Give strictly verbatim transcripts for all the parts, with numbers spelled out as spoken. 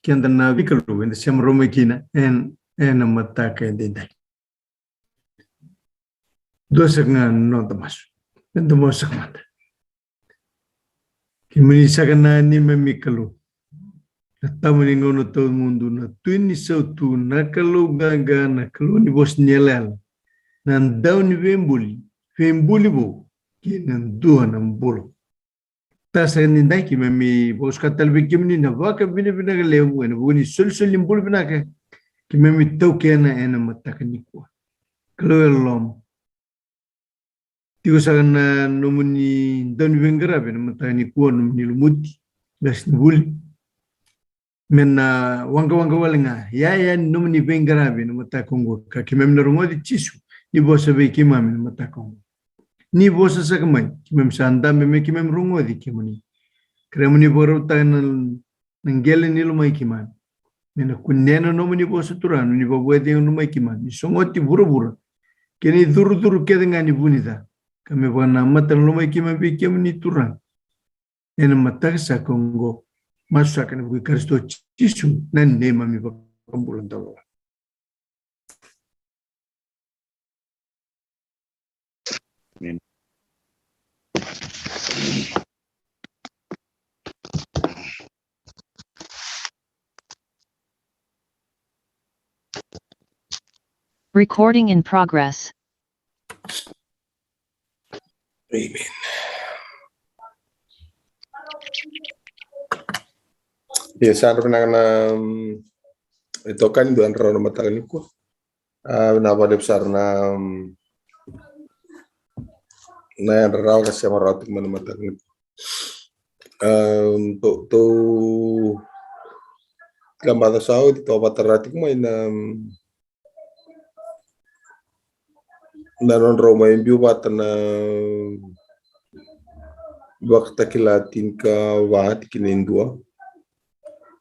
keda na veikalou eda sema rau mai kina ena, ena mataka edaidai. Dua saka ga na noda masu. Eda masu saka mada. Kemuni saka na neimami Kalou, na Tama ni gauna tawamudu, na Tui ni sautu, na Kalou qaqa, na Kalou ni vosa ni yalayala, na Dauniveibuli, veibuli vou, kei na dua na bula. Tasa ni dai keimami vakasuka tale vei kemuni na vakavinavinaka levu ena vuku ni solisoli ni bula vinaka keimami taukena ena mataka nikua. Kalou e loloma, tiko saka na nomuni dauniveiqaravi ena mataka nikua, nomuni lumuti, qasenivuli, me na waqawaqa wale ga iyaya ni nomuni veiqaravi ena mataka oqo, ka keimami na rogoci Jisu ni vosa vei keimami ena mataka oqo. Ni vosa saka mai, keimami sa dabe me keimami rogoci kemuni. Kerea mo ni vakarautaka na, na qele ni lomai keimami, me na kunea na nomuni vosa Turaga, ni vakavouya na lomai keimami, ni sogoti vuravura kei na icurucuru kece ga ni vu ni ca, ka me vakanamata na lomai keimami vei kemuni Turaga. Ena mataka saka oqo, masu saka ena vuku i Karisito Jisu na neimami Vakabula Dauloloma. Amen. Recording in progress. Amen. Ia, sa dra vinaka na, mm, itokani dua na rau na mataka nikua. A, vinaka vakalevu sara na, mm, na yadra rawa ka sema rawa tiko mai na mataka nikua. Am, tou, tou, kila macawa sa oti tou a vata rawa tiko mai na, na nodrau mai biu vata na Vakatakila tinikava tikina e dua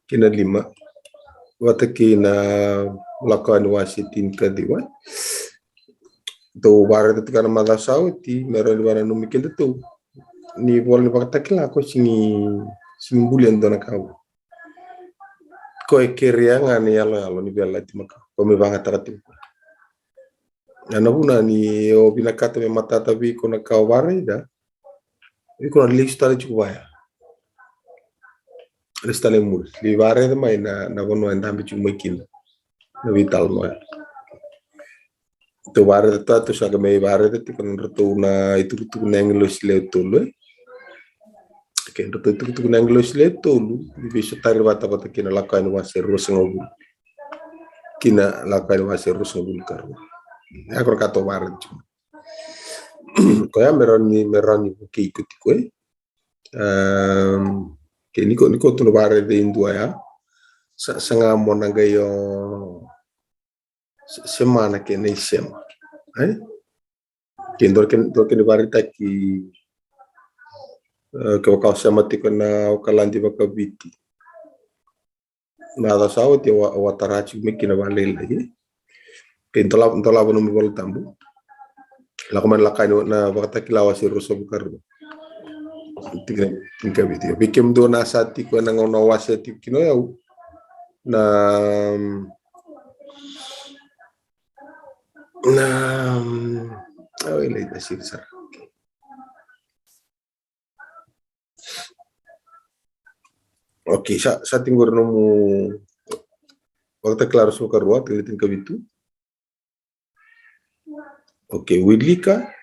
kei na lima, vata kei na Lako Yani wase tinikaciwa. Tou vakaraica tiko na macawa sa oti me rawa ni vakananumi kedatou ni vola ni Vakatakila ko sigi, sigi bulia e dua na ka vou. Ko e kerea ga na iyaloyalo ni veiyalayalati makawa ko me vagataka tiko. Na vuna ni o vinakata me matata vei iko na ka o vakaraica, iko na lesu tale tiko vaya. Lesu tale muri. Ni vakaraica mai na, na vanua e dabe tiko mai kina na veitalanoa. Tou vakaraica, tou sa qai mai vakaraica tiko na nodratou na itukutuku na agilosi lewe tolu, e? Okay, nodratou itukutuku na agilosi lewe tolu ni veisotari vata, vata kei na Lako Yani wase ruasagavulu kei na Lako Yani wase ruasagavulu ka rua. Ia ko na ka tou vakaraica tiko. Koya me rawa ni, me rawa ni vukei iko tiko, e? Ehm, ke ni ko, ni ko tu na vakaraica e dua ya, sa, sa ga mo na qai o se-, sema na kena isema. E? Ke dua na kena, dua na kena ivakaraitaki, e, kevaka o sema tiko na Okaladi vakaviti. Na macawa sa oti au a, au a tara tiko mai kina vakalailai. Ke dolava, dolava nomu iVola Tabu. Lako mai na Lako Yani, na Vakatakila wase ruasagavulu ka rua. Tikina, tikina tinikavitu. Vei kemudou na sa tiko ena gauna au wasea tiko kina o yau na, na, au e lai tasiri sara. Okay, sa, sa tiko qori nomu Vakatakila ruasagavulu ka rua, tikina tinikavitu. Okay, wilika.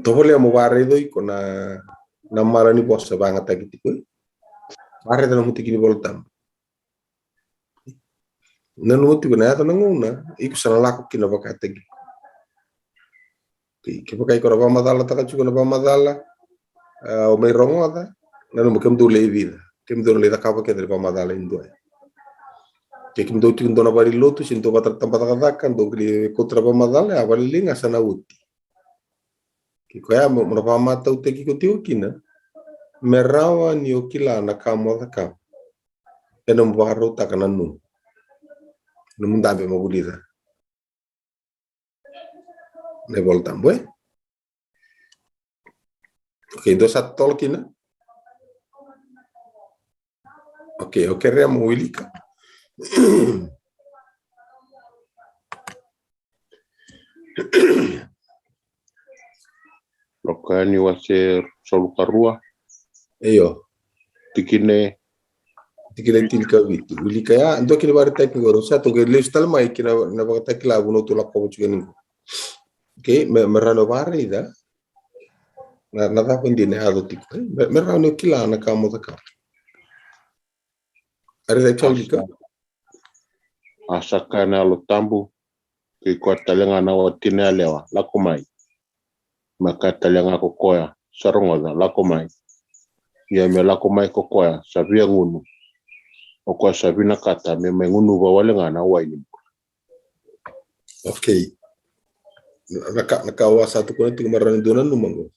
Tovolea mo vakaraica o iko na, na mala ni vosa vagataki tiko, e? Vakaraica nomu tiki ni Vola Tabu. Nanuma tiko na yaco na gauna iko sa na lako kina vakataki. Ke, kevaka iko na vakamacalataka tiko na vakamacala, a, o mai rogoca, nanuma kemudou lai vica, kemudou lai cakava kece na vakamacala e dua. Ke kemudou tiko dua na valenilotu se dua vata na tabacakacaka, dou qai lai kauta na vakamacala, a, vakalailai ga sa na oti. Ke koya mo, mo na vakamatautaki iko tiko kina me rawa ni o kila na ka mo cakava. Ena mo vakarautaka na nomu, nomu dabe mo vulica na iVola Tabu, e? Okay, dou sa totolo kina? Okay, okay, kerea mo wilika. Luke yani wase ruasagavulu ka rua. Io. Tikina e. Tikina e tinikavitu. Wilika ya, dua kina vakatype qori, sa toka lesu tale mai kina na Vakatakila, vunau tu lakova tiko yani qo. Okay, me, me rawa ni vakaraica. Na, na cava dina e yaco tiko, e? Me, me rawa ni kila na ka mo cakava. A raica e sa wilika. A sa kaya na Yalo Tabu, kei koya tale ga na watina yalewa, lako mai. Me kaya tale ga ko koya sa rogoca, lako mai. Ia me lako mai ko koya sa via gunu, o koya sa vinakata me mai gunuva wale ga na wai ni bula. Okay. Na, na ka, na ka au sa tukuna tiko, me rawa ni dua nanuma qo.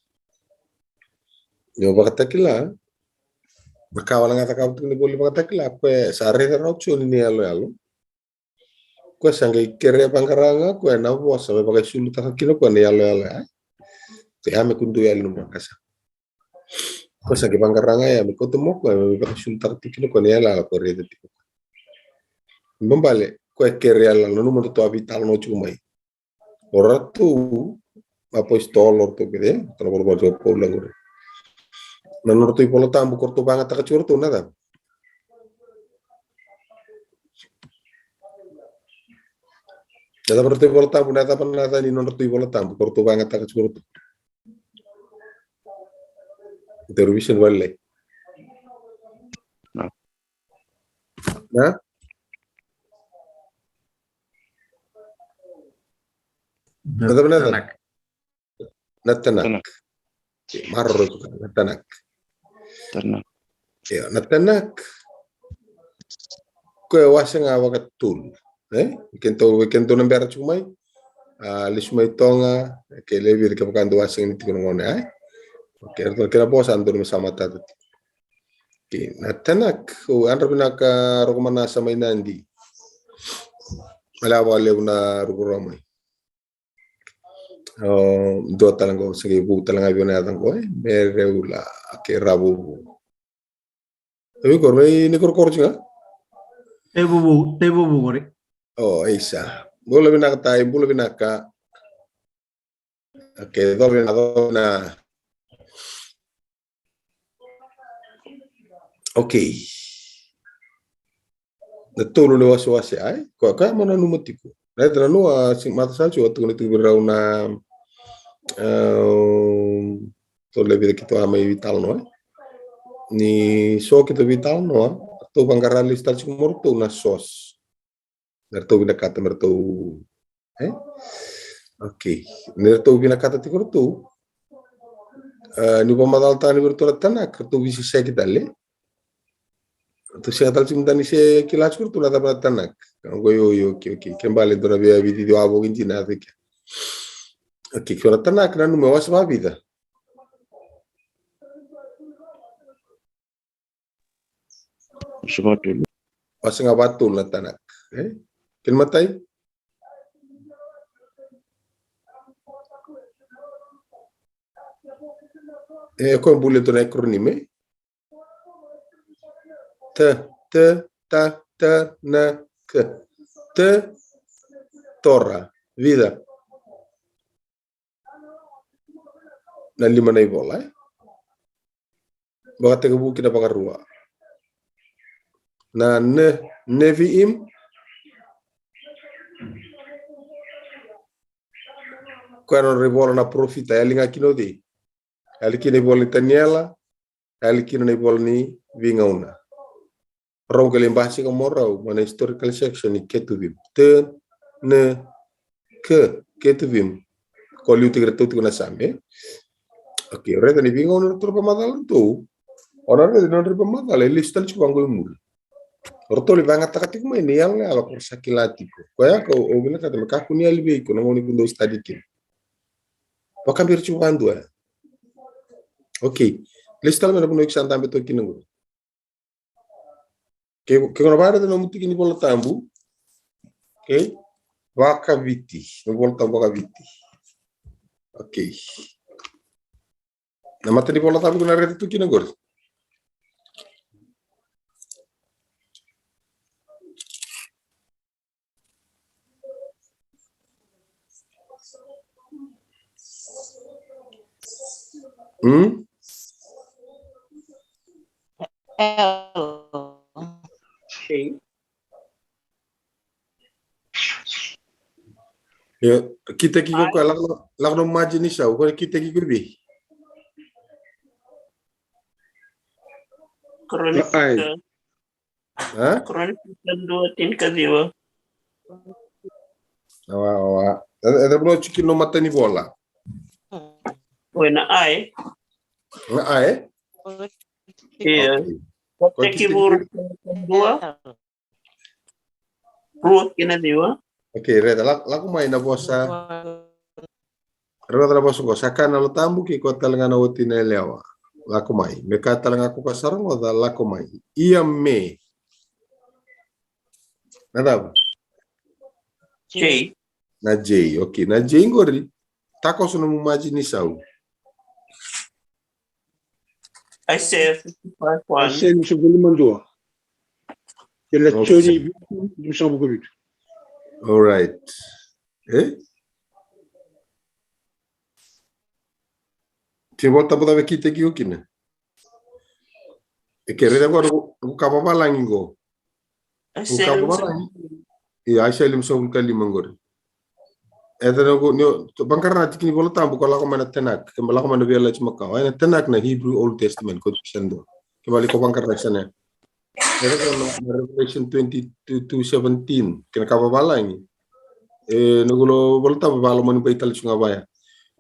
Ni o Vakatakila, na ka wale ga cakava tiko na ivola Vakatakila, o koya sa raica rawa o Joni ni yaloyalo. O koya sa qai kerea vaqara ga o koya na vosa me vakaisulutaka kina o koya na iyaloyalo ya. O koya me kudui yali na vakasama. O koya sa qai vaqara ga ya me kauta mai o koya me vakaisulutaka tiko kina o koya na iyaloyalo o koya raica tiko. Baleta o koya kerea iyaloyalo, nanuma datou a veitalanoa tiko mai. O ratou na apositolo, o ratou kece, ratou na vola vata o Paula qori. Na nodratou iVola Tabu ko ratou vagataka tiko o ratou na cava? Na cava ratou iVola Tabu, na cava na yaca ni nodratou iVola Tabu ko ratou vagataka tiko o ratou? Television vale. Na? Na? Na cava na yaca? Tanak. Na Tanak. Tanak. Maroroi tu, na Tanak. Tanak. Io, na Tanak. Ko e wase ga vakatolu, e? Keitou, keitou na bera tiko mai. A, lesu mai Toga, ke levu kevaka dou a sega ni tiko na gauna ya, e? Okay, ratou na kena vosa dou na me sa matata tiko. Okay, na Tanak, o yadra vinaka Rokomanasa mai Nadi. Male a vakalevu na ruku rawa mai. O, dua tale qo, se qai vu tale ga vei au na yaca qo, e? Mereula, okay, Ravuvu. E vei koya, mai ni korokoro tiko ga? Taivuvu, Taivuvu qori. O, isa. Bula vinaka Tai, bula vinaka. Okay, cola vinaka, cola vinaka. Okay. Na tolu na iwasewase, ai? Koya, koya mo nanuma tiko. Na ita na nua, si mata sa tiko, tukuna tiko vei rau na, um, tolu e vica keitou a mai veitalanoa, e? Ni so keitou veitalanoa, ratou vaqara lesu tale tiko mai o ratou na source. Me ratou vinakata, me ratou, e? Okay. Me ratou vinakata tiko o ratou. A, ni vakamacalataka ni vei ratou na Tanak, ratou veiseseki tale. Ratou sega tale tiko mada ni se kila tiko o ratou na cava na Tanak. Ka qo, io, io, okay, okay. Ke bale dua na veiyavi didi wavoki dina a cake. Okay, ko na Tanak nanuma e wase vakavica? Wase vakatolu. Wase ga vakatolu na Tanak, e? Kena imatai? E, ko bula tu na acronym, e? T, T, ta, ta, na, K. T, Torah, vica? Na lima na ivola, e? Vakatekivu ki na Vakarua. Na Ne-, Neviim. Koya na nodra ivola na parofita, yali ga kina o cei? Yali kina ivola ni Taniela, yali kina na ivola ni Veigauna. Rau qai lai basika mo rau mai na historical section ni Ketuvim. T, N, K, Ketuvim. Ko liutaki iratou tiko na Same, e? Okay, raica ni Veigauna na nodra ivakamacala ratou. O na raica ni nodra ivakamacala e lesu tale tiko vaqo i muri. O ratou lai vagataka tiko mai na iyaloyalo ko ra sa kila tiko. Koya ka au vinakata me kakua ni yali vei iko na gauna iko dau study kina. Vakabira tiko vakadua ya. Okay. Lesu tale mai na vanua iko sa dabe toka kina qori. Ke, ke ko na vakaraica na nomu tiki ni Vola Tabu. Okay. Vakaviti. Na Vola Tabu vakaviti. Okay. Na mata ni Vola Tabu ko na raica tu kina qori. Hmm? L. Okay. Io, kitaki iko koya, lako, lako na maji ni sau, koya kitaki iko vei. Chronicles. A? Chronicles dua, tinikaciwa. Awa, awa. E, e, e, no tiko na mata ni vola. Oi, na I. Na I? Io. Okay. Tekivu dua. Rua kina ciwa. Okay, raica, lako, lako mai na vosa. Raica na vosa qo, sa kaya na Yalo Tabu, kei koya tale ga na oti na yalewa. Lako mai. Me kaya tale ga ko koya sa rogoca, lako mai. Ia me. Na cava? J. Na J, okay. Na J qori, takoso nomu maji ni sau. Isaiah fifty-five one. Isaiah limasagavulu ka lima dua. Kei na Joni limasagavulu ka vitu. All right. E? Tiko Vola Tabu cava e kitaki iko kina? E ke raica qo, ka vavalagi qo. Isaiah limasagavulu ka lima qori. E cana qo, ni o vaqara na tiki ni Vola Tabu, ko lako mai na Tanakh, ke lako mai na Veiyalayalati Makawa, e na Tanakh na Hebrew Old Testament, ko tiko sa dua. Ke vali ko vaqara na sana. E cana qo na Revelation twenty-two seventeen, kena ka vavalagi. E na qo Vola Tabu vakalomani bai tale tu ga vaya.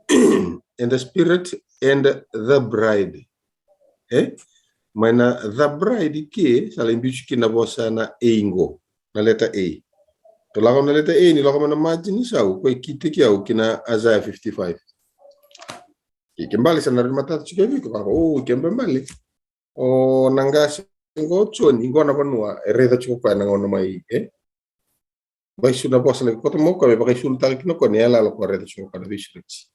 And the Spirit and the bride. E? Mai na the bride ke, sa lai biu tiko kina na vosa na A qo, na leta A. Ko lako na leta A, ni lako mai na maji ni sau, ko e kitaki au kina Isaiah fifty-five. Ke, ke bale sa na rai matata tiko vei iko, vaka, o, ke bale. O na qase qo Joni, qo na vanua, e raica tiko koya na gauna mai, e? Vakaisulu na vosa na koto mo koya, me vakaisulu tale kina koya na iyaloyalo ko raica tiko koya na veisureti.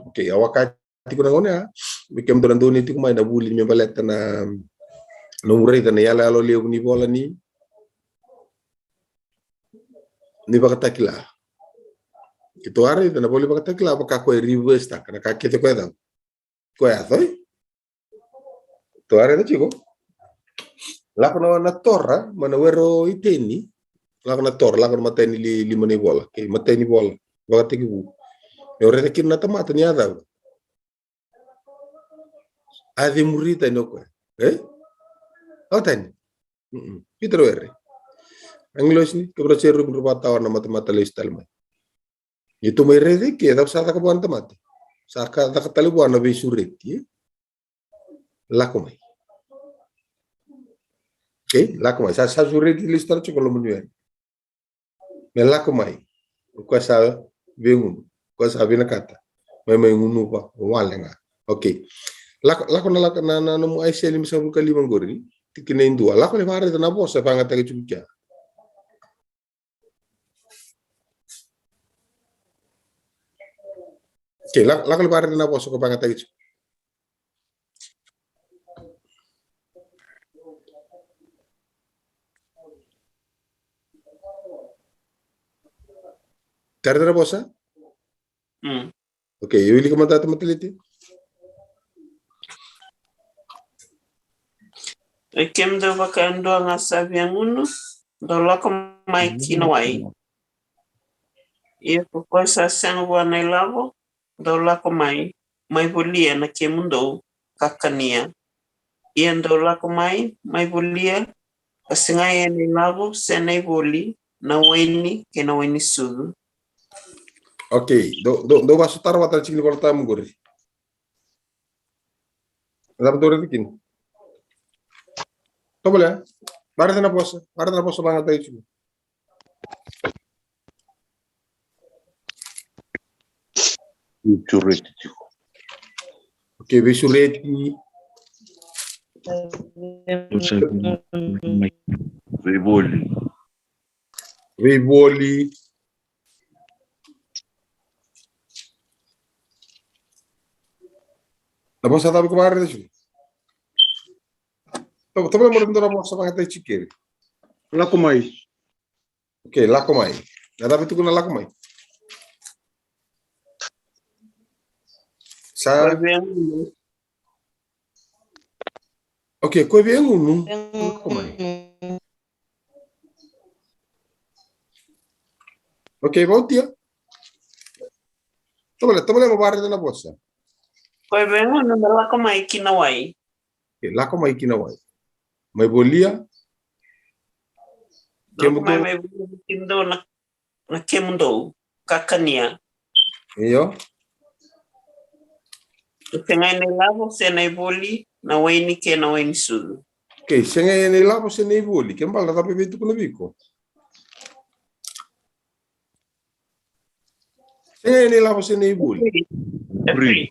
Okay, a waka tiko na gauna ya, me kemudou na donate tiko mai na vuli me baleta na nomu raica na iyaloyalo levu ni vola ni, ni Vakatakila. Keitou a raica na vola ni Vakatakila, vaka koya e reverse taka, na ka kece koya cava. Koya yaco, e? Tou a raica tiko. Lako na, na Tora, mai na were o Iteni. Lako na Tora, lako na imatai ni li-, lima ni vola. Kei imatai ni vola. Vakatekivu. E o raica kina na tamata ni a cava. A cemuri tani o koya. E? O tani. Mm-mm. Pita na were. Agilosi ni, kemudou na serupi, drau vakatawa na matamata lesu tale mai. Ni tou mai raica ke, cava sa caka vua na tamata? Sa ka caka tale vua na veisureti, e? Lako mai. Okay, lako mai. Sa, sa sureti lesu tale tiko loma ni were. Me lako mai. O koya sa veigunu. O koya sa vinakata. Mai, mai gunuva wale ga. Okay. Lako, lako na, lako na, na, na nomu Aisea limasagavulu ka lima qori. Tikina e dua. Lako lai vakaraica na vosa e vakayagataki tiko kea. Okay, lako, lako lai vakaraica na vosa ko vakayagataki tiko. Tara na vosa? Mm. Okay, e wilika mada, tamata leti. Oi kemudou vakadua ga sa via gunu, dou lako mai ki na wai. Ia ko koya sa sega vua na ilavo, dou lako mai, mai volia na kemudou kakania. Ia dou lako mai, mai volia, ka segai ena ilavo se na ivoli, na waini kei na waini sucu. Okay, dou, dou, dou vakasotara vata na tiki ni Vola Tabu qori. Cava dou raica kina? Tovolea. Vakaraica na vosa, vakaraica na vosa vakayagataki tiko. Veisureti tiko. Okay, veisureti. Veivoli. Veivoli. Na vosa cava ko vakaraica tiko? Tovolea mo raica na vosa vakayagataki tiko keri. Lako mai. Okay, lako mai. Na cava e tukuna lako mai? Sa, okay, ko e via gunu. Lako mai. Okay, vautia. Tovolea, tovolea mo vakaraica na vosa. Ko e via gunu me lako mai ki na wai. Okay, lako mai ki na wai. Mai volia. Lako mai, kemudou, mai volia kemudou na, na kemudou kakania. Io. Sega ena ilavo se na ivoli na waini kei na waini sucu. Okay, sega ena ilavo se na ivoli. Ke bala na cava e veitukuna vei iko? Sega ena ilavo se na ivoli. Free.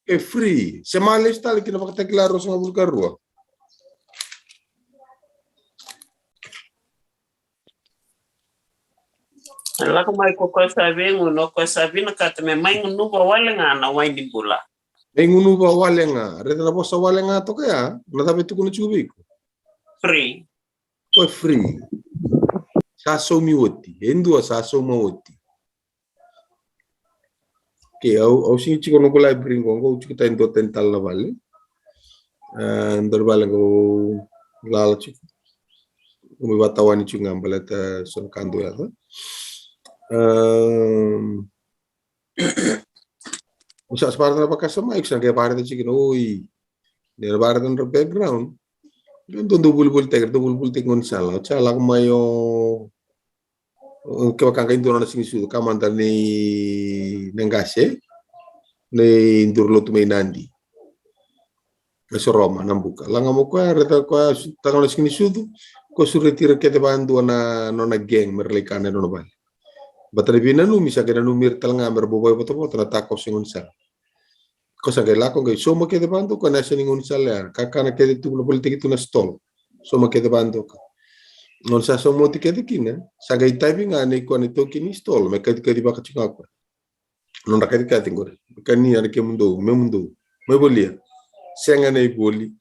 E free. Se ma lesu tale ki na Vakatakila ruasagavulu ka rua. Lako mai ko koya sa via gunu, o koya sa vinakata me mai gunuva wale ga na wai ni bula. Mai gunuva wale ga. Raica na vosa wale ga toka ya, na cava e tukuna tiko vei iko? Free. Ko e free. Sa saumi oti. E dua sa sauma oti. Okay, au, au sigi tiko noqu library qo, qo au tiko tani dua tani tale na vale. E, dua na vale qo lala tiko. Qo mai vatawani tiko ga baleta so na ka dua yaca. Ehm, au sa vakaraica na vakasama, au sa qai vakaraica tiko na, oi. Ni na vakaraica na background. Qai dua dau volivolitaki, dau volivolitaki gaunisala. Au sa lako mai o Kevaka qai dua na nona siganisucu, ka mada ni na qase ni duru lotu mai Nadi. E Soroma Nabuka. Laga mai o koya, raica o koya, sutaka na nona siganisucu, ko sureti ira kece vakadua na nona gang me ra lai kana e nona vale. Baleta na veinanumi, sa qai nanumi ira tale ga me ra bau vakaivotavota na takoso e gaunisala. Ko sa qai lako qai sauma kece vakadua o koya na yasa ni gaunisala ya. Kakana kece tu na volitaki tu na stall. Sauma kece vakadua o koya. Nona sa sauma oti kece kina, sa qai tavi ga na i koya na itaukei ni stall me kacikaci vaka tiko ga o koya. Nodra kacikaci qori. Kania na kemudou, me mudou. Mai volia. Sega na ivoli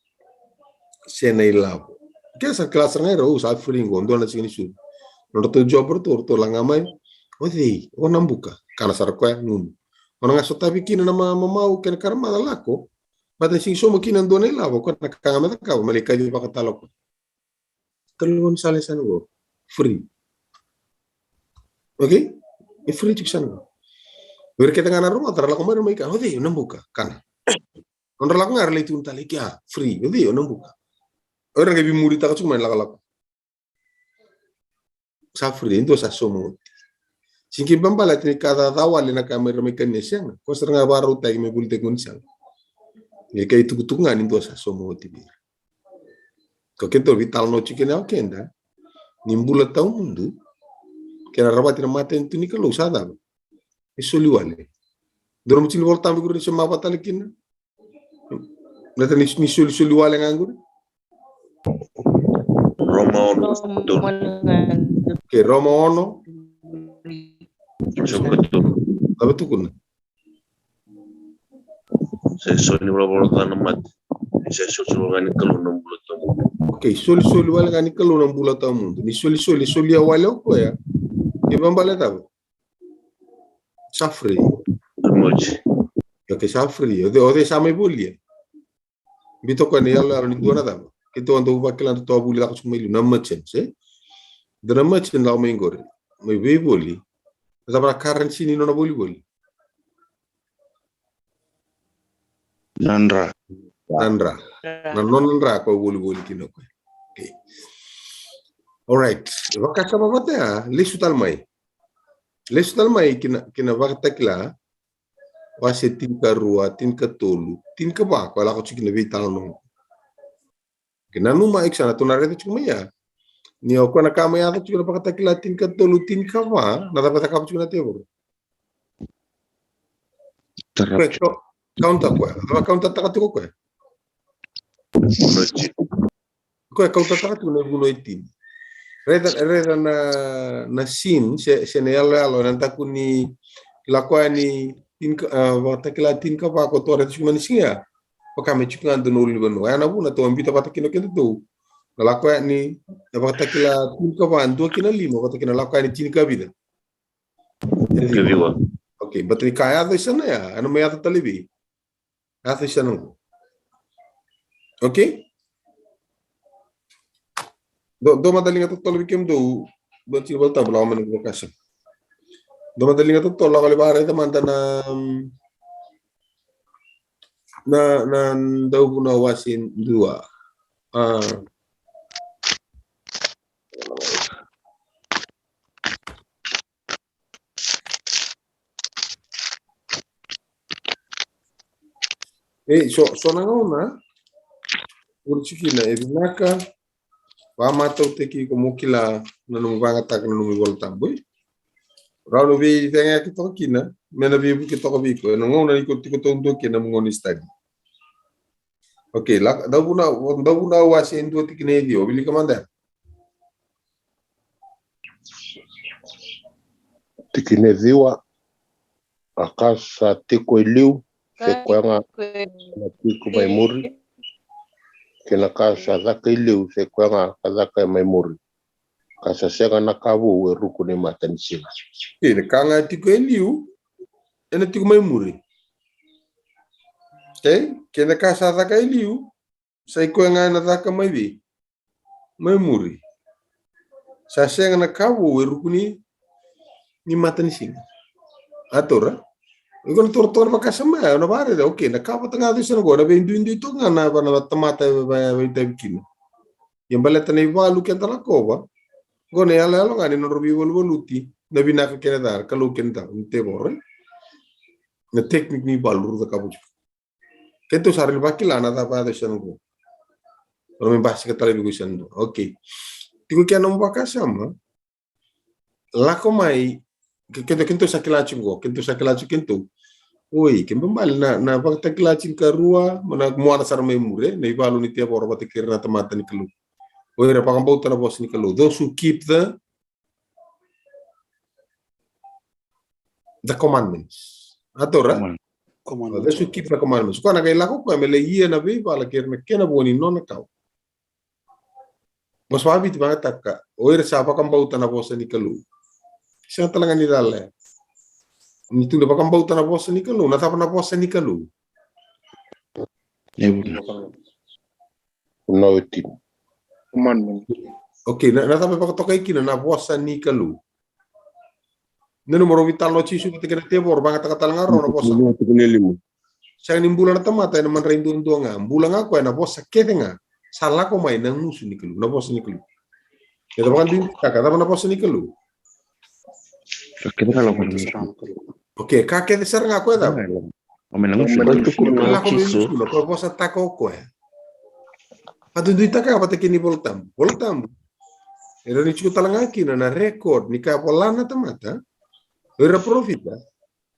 se na ilavo. Ke sa kila sara ga e rau, sa free qo, dua na siganisucu. Nodratou job ratou, ratou laga mai. O cei, o Nabuka. Kana sara o koya, gunu. O na ga sotavi kina na ma-, mamau kei na karamaca, lako. Baleta ni sigi sauma kina dua na ilavo, o koya na ka ga me cakava, me lai kaci vakatale o koya. Tale gaunisala e sa na qo. Free. Okay? E free tiko sa na qo. O ira kece ga na rogoca ra lako mai ra mai kaya, o cei, o Nabuka, kana. Nodra lako ga ra lai tukuna tale, kea, free, o cei, o Nabuka. O ira qai veimuritaka tiko mai na lakolako. Sa free, e dua sa sauma oti. Sigi kina baleta ni ka caca wale na ka mai ra mai kania, sega. Ko sara ga vakarautaki me volitaki gaunisala. E kai tukutuku ga ni dua sa sauma oti vei ira. Ko keda veitalanoa tiko kina o keda. Ni bula tawamudu. Kena rawati na matanitu ni Kalou sa cava? E soli wale. Dua na matini Volatabu qori ni se mava tale kina. Na ta ni, ni solisoli wale ga qori. Roma ono. Roma ono. Ke Roma ono. Roma ono. Cava tukuna? Se soli ni valavala ca na mate. Se solisoli wale ga ni Kalou na bula tawamudu. Okay, solisoli wale ga ni Kalou na bula tawamudu. Ni solisoli, solia wale o koya. Ke vabale cava? Sa free. Emoji. Okay, sa free. O cei, o cei sa mai volia? Biuta o koya na iyaloyalo ni dua na cava? Keitou a dau vakila na toa vuli lako tiko mai liu na merchant, e? Dua na merchant lako mai qori. Mai veivoli. Na cava na currency ni nona volivoli? Na dra. Na dra. Na nona dra ko volivoli kina o koya. Okay. Alright. Vakasama vata ya, lesu tale mai. Lesu tale mai kina, kina Vakatakila, wase tinikarua, tinikatolu, tinikava, ko lako tiko kina veitalanoa. Ke nanuma iko sa na tou na raica tiko mai ya. Ni o koya na ka mai yaco tiko na Vakatakila tinikatolu, tinikava, na cava e cakava tiko na tevoro? Koya e kau-, kaunta koya. Cava kauntataka tiko koya? Koya e kautataka tiko na ivunau e tini. Raica, raica na, na scene, se, se na iyaloyalo, na daku ni lako yani tinika, a, Vakatakila tinikava ko tou raica tiko mai na siga ya. Vaka me tiko ga dua na ulunivanua. Ya na vuna tou a biuta vata kina o kedatou. Na lako yani, na Vakatakila tinikava, dua ki na lima, vata kina lako yani tinikavica. Tinikaciwa. Okay, baleta ni ka yaco e sa na ya, ena mai yaco tale vei? A tu i sana qo. Okay? Dou, dou mada liga totolo vei kemudou. Dou tiko Vola Tabu, lako mai na vakasama. Dou mada liga totolo, lako lai vakaraica mada na, na, na Dauvunau wase dua. A. E, so, so na gauna, uri tiko kina, e vinaka, vakamatautaki iko mo kila na nomu vagataka na nomu iVola Tabu, e. Rawa ni veicegeyaki toka kina, me na veivuke toka vei iko, ena gauna iko tiko taudua kina, na nomu gauna ni study. Okay, la, Dauvunau, Dauvunau wase dua tikina e ciwa, wilika mada. Tikina e ciwa, a ka sa tiko e liu, se koya ga na tiko mai muri, kei na ka sa caka e liu, se koya ga ka caka mai muri. Ka sa sega na ka vou e ruku ni matanisiga. Kei na ka ga tiko e liu, ena tiko mai muri. Okay? Kei na ka sa caka e liu, sa i koya ga ena caka mai vei? Mai muri. Sa sega na ka vou e ruku ni, ni matanisiga. A taura? Iko na taura toka na vakasama ya, o na vakaraica, okay, na ka vata ga tu i sana qo, na veiduidui toka ga na, na tamata e va, e vakaitavi kina. Ia baleta na ivalu keda lakova, qo na iyaloyalo ga ni nodrau veivaluvaluti, na vinaka kei na ca, Kalou kei na cava, ni tevoro. Na technique ni valu rau cakava tiko. Keitou sa rawa ni vakila na cava yaco i sana qo. Rau mai basika tale vei iko i sana qo. Okay. Tiko kei na nomu vakasama, lako mai, ke-, keitou, keitou sa kila tiko qo, keitou sa kila tiko keitou. Oi, ke babale na, na Vakatakila tinikarua, ma na muana sara mai muri, na ivalu ni tevoro vata kei ira na tamata ni Kalou. O ira vakabauta na vosa ni Kalou. Those who keep the the commandments. A taura? Command-, commandments. Those who keep the commandments. Koya na qai lako koya me lai ia na veivala kei ira na kena vo ni nona kawa. Vosa vakaViti vagataka, o ira sa vakabauta na vosa ni Kalou. Sega tale ga ni cala. Ni tu na vakabauta na vosa ni Kalou, na cava na vosa ni Kalou? Vunau e tini. Commandment. Okay, na, na cava e vakatokai kina na vosa ni Kalou? Nanuma rau veitalanoa o Jisu vata kei na tevoro, vagataka tale ga rau na vosa. Tikina e lima. Sega ni bula na tamata ena madrai duadua ga, bula ga koya ena vosa kece ga sa lako mai na gusu ni Kalou, na vosa ni Kalou. Eda vakaduiduitaka, cava na vosa ni Kalou? Ka kece ga lako mai na gusu. Okay, ka kece sara ga koya cava? Lako mai na gusu. Lako mai na gusu. Lako mai na gusu, na koya vosataka o koya. Vakaduiduitaka vata kei na iVola Tabu. Vola Tabu. E rawa ni tiko tale ga kina na record ni ka vola na tamata. O ira parofita.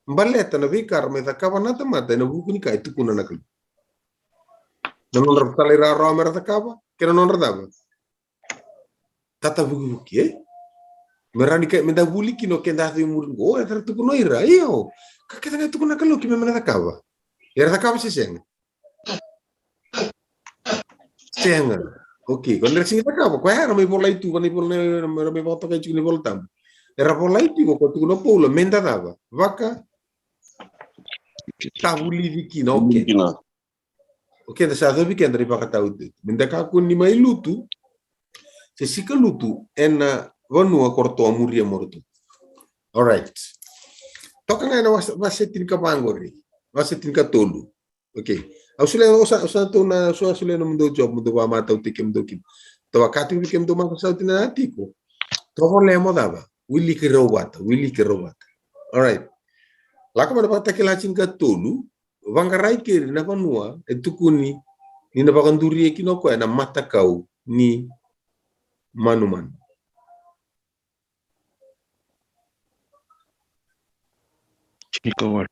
Baleta na veika ra mai cakava na tamata ena vuku ni ka e tukuna na Kalou. Na nodra talairawarawa mera cakava, kei na nodra cava? Tatavukivuki, e? Me rawa ni ka, meda vuli kina o keda yaco i muri qo, o, era tukuna o ira, io, ka kece ga e tukuna na Kalou keimami na cakava. Era cakava se sega? Sega. Okay, ko era sega ni cakava, koya era mai volai tu, era mai volai, era mai vakatokai tiko ni Vola Tabu. Era volai tiko, ko tukuna o Paula, meda cava? Vaka tavulici kina, okay. Kina. O keda sa yacovi keda na ivakataotioti. Meda kakua ni mai lutu se sikalutu ena vanua ko ratou a muria mai ratou. Alright. Toka ga ena wase, wase tinikava qori. Wase tinikatolu. Okay. Au solia, au sa, au sa tou na, au sa solia nomudou job, mo dou vakamatautaki kemudou kina. Tou a kaya tiko vei kemudou mada sa oti na tiko. Tovolea mo cava? Wiliki rau vata, wiliki rau vata. Alright. Lako mai na Vakatakila tinikatolu. Vaqarai keri na vanua e tukuni ni na vakaduria kina o koya na matakau ni manumanu. Tinikawalu.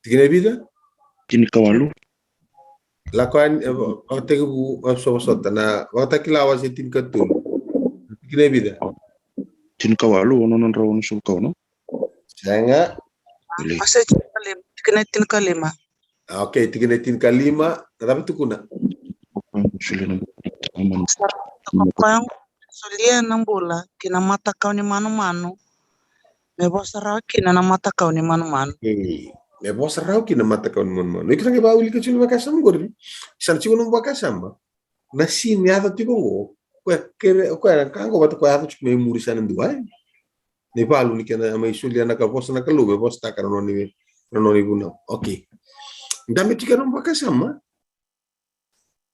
Tikina e vica? Tinikawalu. Lako yani, e, va-, vakatekivu, e, sovasota na Vakatakila wase tinikatolu. Tikina e vica? Tinikawalu, ono na drau ono sulu ka ono. Sega. Wase tinikalima, tikina e tinikalima. Okay, tikina e tinikalima, na cava e tukuna? Sa rauta ko koya solia na bula ki na matakau ni manumanu, me vosa rawa kina na matakau ni manumanu. Okay. Me vosa rawa kina na matakau ni manumanu. Iko sa qai vakawilika tiko na vakasama qori. Sa na tiko na vakasama. Na sin e yaco tiko qo. Koya kere, koya na ka qo vata koya yaco tiko mai muri sa na dua, e? Na ivalu ni kena mai solia na ka vosa na Kalou, me vosataka na nona, na nona ivunau. Okay. Dabe tiko na vakasama.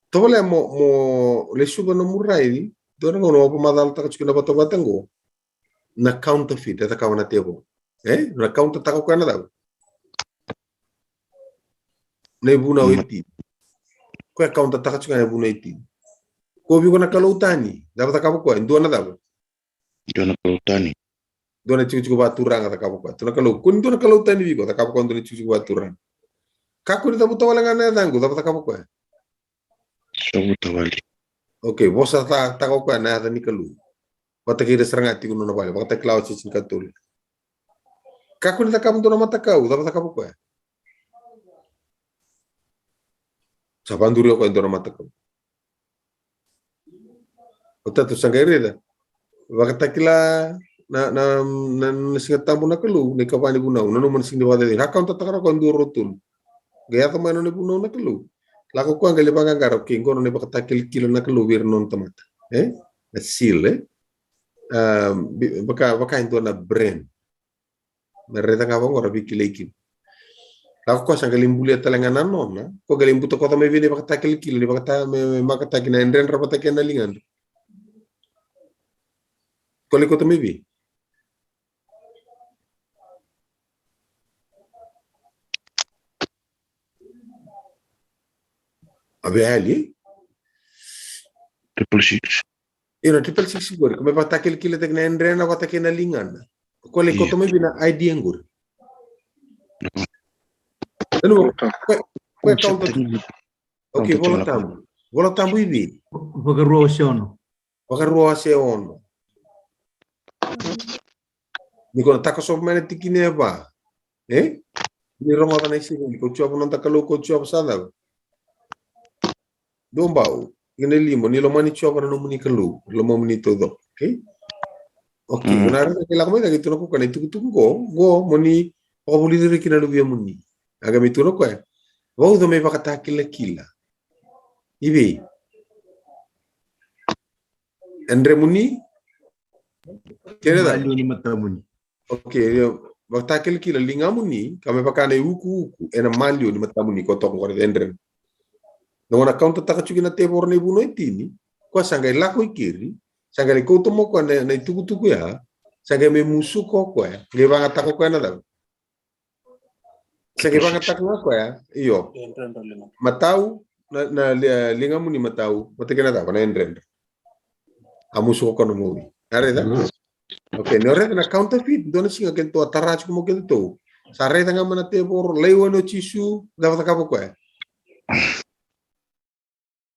Tovolea mo, mo lesuva na murai, dua na gauna o vakamacalataka tiko na vatavata qo. Na counterfeit, e cakava na tevoro. E? Na countertaka o koya na cava? Na ivunau e tini. Koya countertaka tiko na ivunau e tini. Ko viko na kalou tani, cava cakava koya? Dua na cava? Dua na kalou tani. Dua na tikotiko vakaturaga cakava koya. Dua na kalou, ko ni dua na kalou tani viko, cakava koya dua na tikotiko vakaturaga. Kakua ni cavuta wale ga na yacaqu, cava cakava koya? Cavuta wale. Okay, vosataka o koya na yaca ni Kalou. Vata kei ira sara ga tiko nona vale, Vakatakila wase tinikatolu. Kakua ni cakava dua na matakau, cava cakava koya? Sa vaduri o koya dua na matakau. O tatou sa qai raica. Vakatakila na, na, na, na Siga Tabu na Kalou, na ikava ni vunau, na nona siga ni vakacacani. Ra countertaka ra koya dua, rua, tolu. Qai yaco mai na nona vunau na Kalou. Lako koya qai lai vaqaqara, okay, qo na nona ivakatakilakila na Kalou vei ira na nona tamata. E? Na seal, e? A, vaka, vaka e dua na brand. Me raica ga vaqo ra veikilai kina. Lako koya sa qai lai bulia tale ga na nona, ko qai lai butakoca mai vei na ivakatakilakila, ni vakata, me, me makataki na yadredra vata kei na ligadra. Ko lai kauta mai vei? A vei yali? Triple six. Io, na triple six qori, ko me vakatakilakilataki na yadrena vata kei na ligana. Ko lai kauta mai vei na idea qori. Io. Io, ko, ko e kauta. Okay, Vola Tabu. Vola Tabu i vei? Vakarua wase ono. Vakarua wase ono. Ni ko na takosova mai na tikina e va. E? Ni rogoca na Isireli, ko Jiova noda Kalou, ko Jiova sa cava? Dua bau. Tikina e lima, ni lomani Jiova na nomuni Kalou, lomamuni taucoko. Okay? Okay, mm. Ko na raica, ke lako mai cake, tukuna o koya na itukutuku qo, qo mo ni vakavulici ira kina na luvemuni. A qai mai tukuna o koya, vauca me ivakatakilakila. I vei? Yadremuni? Kena cava? Maliwa ni matamuni. Okay, io, vakatakilakila ligamuni, ka me vaka na iukuuku ena maliwa ni matamuni, ko toka qori, yadrena. Na gauna countertaka tiko na tevoro na ivunau e tini, koya sa qai lako i keri, sa qai lai kauta mai o koya na, na itukutuku ya, sa qai mai musuka o koya, qai vagataka o koya na cava? Sa qai vagataka ga o koya, io. Matau, na, na li-, ligamuni matau, vata kei na cava, na yadredra. A musuka o koya na mawi. A raica? Mm. Okay, ni o raica na counterfeit, dua na siga kedatou a tara tiko mai o kedatou. Sa raica ga mai na tevoro, laione o Jisu, cava cakava o koya?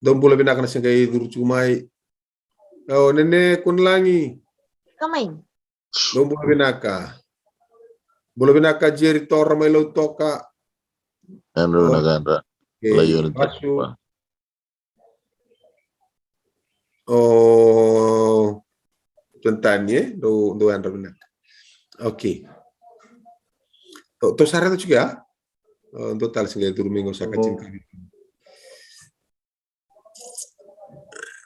Dou bula vinaka na siga e curu tiko mai. O Nene Kunalagi. Ka mai. Dou bula vinaka. Bula vinaka Jerry Tora mai Lautoka. Yadra vinaka, yadra. Okay, laione Vasu. O Jontani, e? Dou, dou yadra vinaka. Okay. Tou, tou sa raica tiko ya? O, dou tale siga e curu mai qo sa ka tini.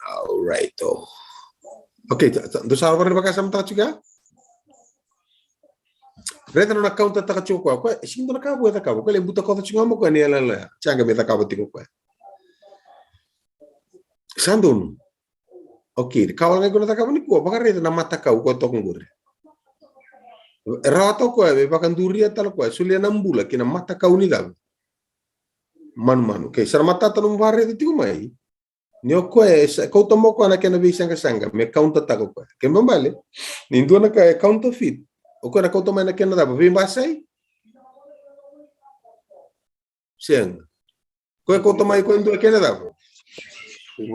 All right, o. Okay, ta, ta, dou sa vakaraica vakasamataka tiko ya? Raica na nona countertaka tiko o koya. Koya, e sega ni dua na ka vou e cakava. Koya lai butakoca tiko ga mai o koya na iyaloyalo ya. Sa qai mai cakava tiko o koya. Sa donu. Okay, ka wale ga iko na cakava nikua, vakaraica na matakau ko toka qori. E rawata o koya, e vakaduria tale o koya, solia na bula ki na matakau ni cava? Manumanu. Okay, sa na matata nomu vakaraica tiko mai. Ni o koya, e sa, kauta mai o koya na kena veisaqasaqa, me countertaka o koya. Kena ibalebale, ni dua na ka e counterfeit, o koya na kauta mai na kena cava? Veibasai? Sega. Koya kauta mai koya e dua kena cava?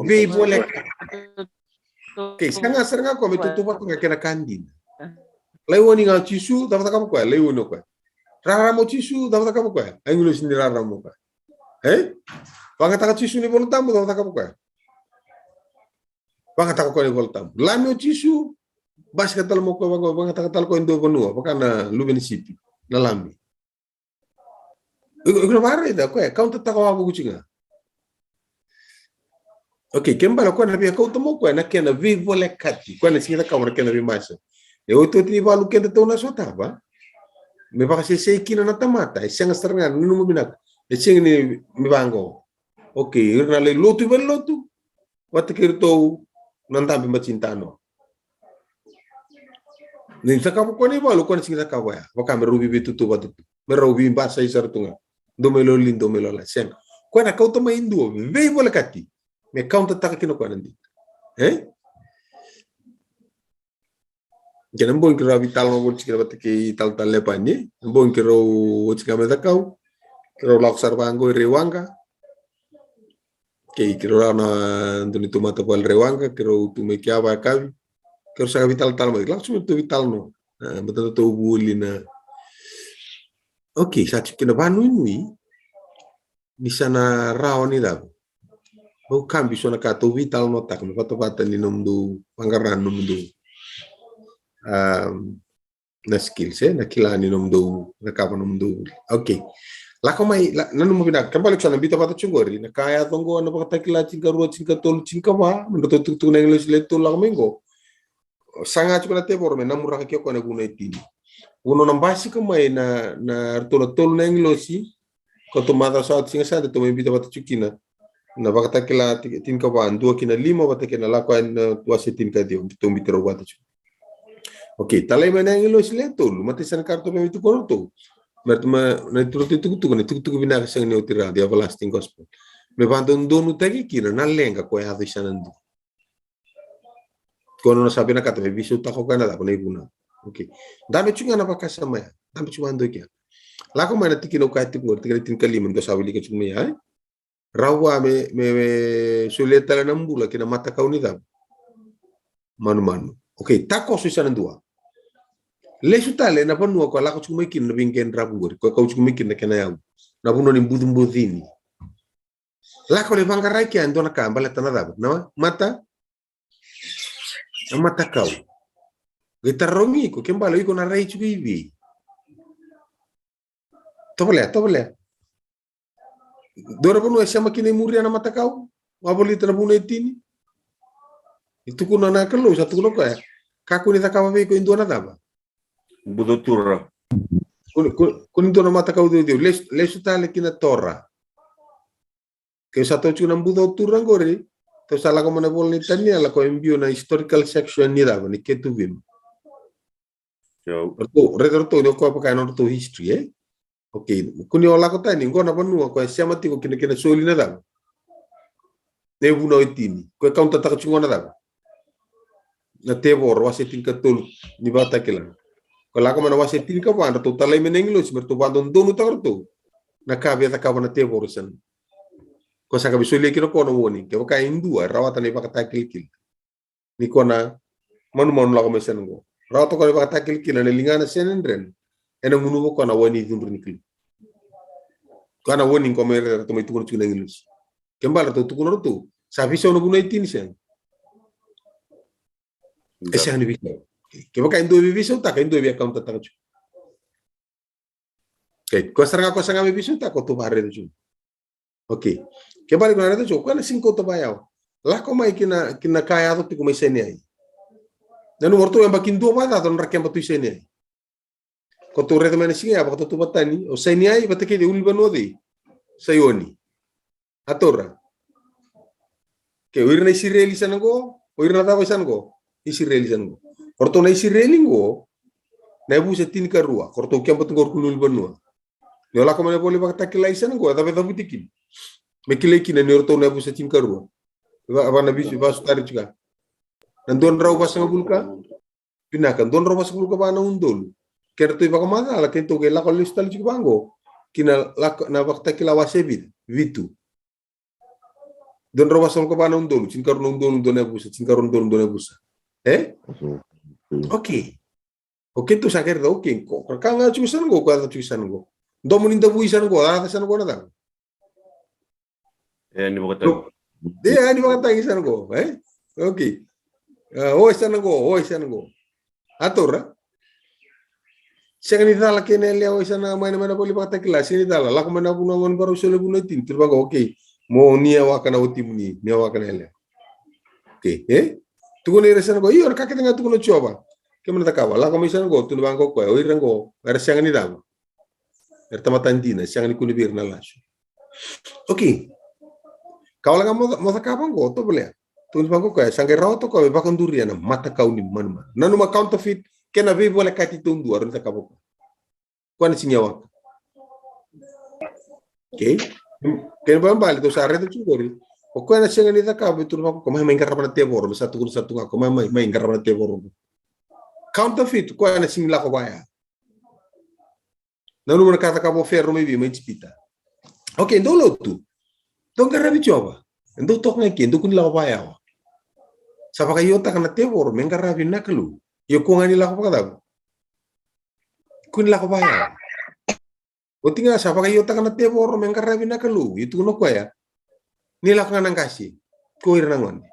Veivoleka. Okay, sega sara ga koya me tautauvata ga kena ka dina. Laione ga o Jisu, cava cakava o koya? Laione o koya. Rarama o Jisu, cava cakava o koya? Agilosi ni rarama o koya. E? Vagataka o Jisu na iVola Tabu, cava cakava o koya? Vagataka o koya na iVola Tabu. Lami o Jisu, basika tale mai o koya, vaga, vagataka tale o koya e dua vanua, vaka na luve ni sipi, na lami. Iko na vakaraica koya e kauntataka wavoki tiko ga. Okay, ke bale koya na via kauta mai koya na kena veivolekati, koya na sega ni cakava na kena veimasa. E otioti ni valu keda tou na sotava me vakasesei kina na tamata, e sega sara ga na nanuma vinaka. E sega ni me vaqo. Okay, ira na lai lotu i valenilotu vata kei iratou na dabe bati ni tanoa. Ni cakava koya na ivalu, koya na sega ni cakava ya. Vaka me rau veiveitutu vata tu, me rau veibasai sara tu ga. Dou mai loli, dou mai lola, sega. Koya na kauta mai e dua veivolekati me kauntataka kina koya na dina. E? Kena bogi keirau a veitalanoa voli tiko kina vata kei talatala Lepani. Na bogi keirau oti ga mai Cakau, keirau lako sara vaqo i Raiwaqa. Kei keirau lako na dua ni tou matavuvale Raiwaqa, keirau tu mai kea vakayakavi. Keirau sa ka veitalatala mai, lako tiko mai tou veitalanoa. A, matata tou vuli na. Okay, sa tiko kina vanuinui ni sa na rawa ni cava. Au kabi so na ka tou veitalanoataka me vatavata ni nomudou vaqara nomudou, um, na skills, e, na kila ni nomudou, na cakava nomudou. Okay. Lako mai, la, nanuma vinaka, ke bale ko sa na bita vata tiko qori, na ka yaco qo, na Vakatakila tinikarua, tinikatolu, tinikava, me dratou tukutuku na agilosi le tolu lako mai qo. Saga tiko na tevoro me namuraka ke o koya na vunau e tini. Vunau na basika mai na, na ratou na tolu na agilosi, ko tou macawa sa oti siga Sade tou mai bita vata tiko kina. Na Vakatakila ti-, tinikava, dua ki na lima vata kei na Lako Yani na wase tinikaciwa, tou bita rau vata tiko. Okay, talai mai na agilosi le tolu, matai sa na ka ratou mai tukuna ratou. Me ratou ma, na ratou itukutuku, na itukutuku vinaka sega ni oti rawa, the everlasting gospel. Me vadodonutaki kina na leqa ko yaco i Sanadua. Ko nona sa vinakata me veisautaka o koya na cava, na ivunau. Okay. Dabe tiko ga na vakasama ya. Dabe tiko vakadua kea. Lako mai na tikina au kaya tiko qori, tikina tinikalima, dou sa wilika tiko mai ya, e? Rawa me, me, me solia tale na bula ki na matakau ni cava? Manumanu. Okay, takoso i Sanadua. Lesu tale na vanua ko lako tiko mai kina na veiqedravu qori, ko kau tiko mai kina na kena yavu. Na vanua ni bucubucini. Lako lai vaqara i kea e dua na ka baleta na cava? Na mata? Na matakau. Qai tarogi iko, ke bale o iko na rai tiko i vei? Tovolea, tovolea. Dua na vanua e sema kina i muria na matakau, wavolita na vunau e tini. E tukuna na Kalou, sa tukuna o koya, kakua ni cakava vei iko e dua na cava? Buca o Tura. Kua ni, kua ni, kua ni dua na matakau ceuceu. Lesu, lesu tale ki na Tora. Ke sa tou tiko na Buca o Tura qori, tou sa lako mai na ivola ni Taniela, ko e biu na historical section ni cava, ni Ketuvim. Io. Ratou, raica ratou ni o koya vaka e nodratou history, e? Okay, kua ni o lako tani, qo na vanua ko e sema tiko kina, kina soli na cava? Na ivunau e tini, ko e kauntataka tiko qo na cava? Na tevoro, wase tinikatolu ni Vakatakila. Ko lako mai na wase tinikava, ratou talai mai na agilosi me ratou vadodonutaka ratou na ka via cakava na tevoro i Sanadua. Ko sa ka via solia kina ko na warning, kevaka e dua e rawata na ivakatakilakila ni ko na manumanu lako mai Sanadua, rawata ko na ivakatakilakila na ligana Sanedrenu, ena gunuva ko na wai ni cudru ni Kalou. Ko na warning ko mai, ratou mai tukuna tiko na agilosi. Ke bale ratou tukuna ratou, sa veisau na vunau e tini, sega? E sega ni veisau. Kevaka e dua e veiveisautaka, e dua e via kauntataka tiko. Okay, ko sara ga, ko sara ga me veisautaka, ko tou vakaraica tiko. Okay. Ke bale ko na raica tiko, ko na sega ni kauta vakayawa. Lako mai ki na, ki na ka yaco tiko mai Saineai. Nanuma o ratou yabaki dua vakacaca nodra keba tu i Saineai. Ko tou raica mai na siga ya vakatautauvata tani, o Saineai vata kei cei, ulunivanua cei? Saioni. A taura. Ke o ira na Isireli i Sanadua, o ira na cava i Sanadua? Isireli i Sanadua. O ratou na Isireli qo, na yavusa tinikarua, ko ratou keba tu qori ko ulunivanua. Ni o lako mai na ivola ni Vakatakila i Sanadua, e cava e cavuti kina? Me kilai kina ni o ratou na yavusa tinikarua. Va, va na visi, va sutari tiko. Na dua na drau vasagavulu ka? Vinaka, dua na drau vasagavulu ka va na udolu. Kedratou ivakamacala, kedratou qai lako lesu tale tiko vaqo. Ki na lako, na Vakatakila wase vica? Vitu. Dua na drau vasagavulu ka va na udolu, tinikarua na udolu, dua na yavusa, tinikarua na udolu, dua na yavusa. E? Okay. Okay, tou sa qai raica, okay, ko, ko ka ga tiko i Sanadua, ko yaco tiko i Sanadua. Domo ni davui i Sanadua, yaco i Sanadua na cava? E, ni vakatagi. E, ni vakatagi i Sanadua, e? Okay. A, o i Sanadua, o i Sanadua. A taura. Sega ni cala kei na yalewa, isa na mai na, mai na vale ni vakatakila, sega ni cala. Lako mai na vuna gone barau sole vuna tini, tukuna vaqo, okay. Mo ni yawaka na watimuni, ni yawaka na yalewa. Okay, e? Tukuna ira sa na qo, io, na ka kece ga tukuna o Jiova. Keimami na cakava, lako mai sa na qo, tukuna vaqo o koya, o ira qo, era sega ni cava. Era tamata dina, sega ni kune vei ira na lasu. Okay. Ka wale ga mo, mo cakava qo, tovolea. Tukuna vaqo o koya, sa qai rawata o koya me vakaduria na matakau ni manumanu. Nanuma counterfeit, kei na veivolekati taudua, rawa ni cakava o koya. Koya na sega ni yawaka. Okay? Kena ibalebale, tou sa raica tu qori. O koya na sega ni cakava, me tukuna vaqo o koya, mai, mai qarava na tevoro, me sa tukuna sara tu ga o koya, mai, mai, mai qarava na tevoro. Counterfeit, koya na sega ni lako vaya. Nanuma na ka cakava o Fero mai vei, mai Ijipita. Okay, dou lotu. Dou qaravi Jiova. Dou toka ga i ke, dou kua ni lako vakayawa. Sa vakaiotaka na tevoro me qaravi na Kalou. Ia kua ga ni lako vakacava? Kua ni lako vakayawa. Oti ga sa vakaiotaka na tevoro me qaravi na Kalou. Ia tukuna o koya, ni lako ga na qase. Ko ira na gone.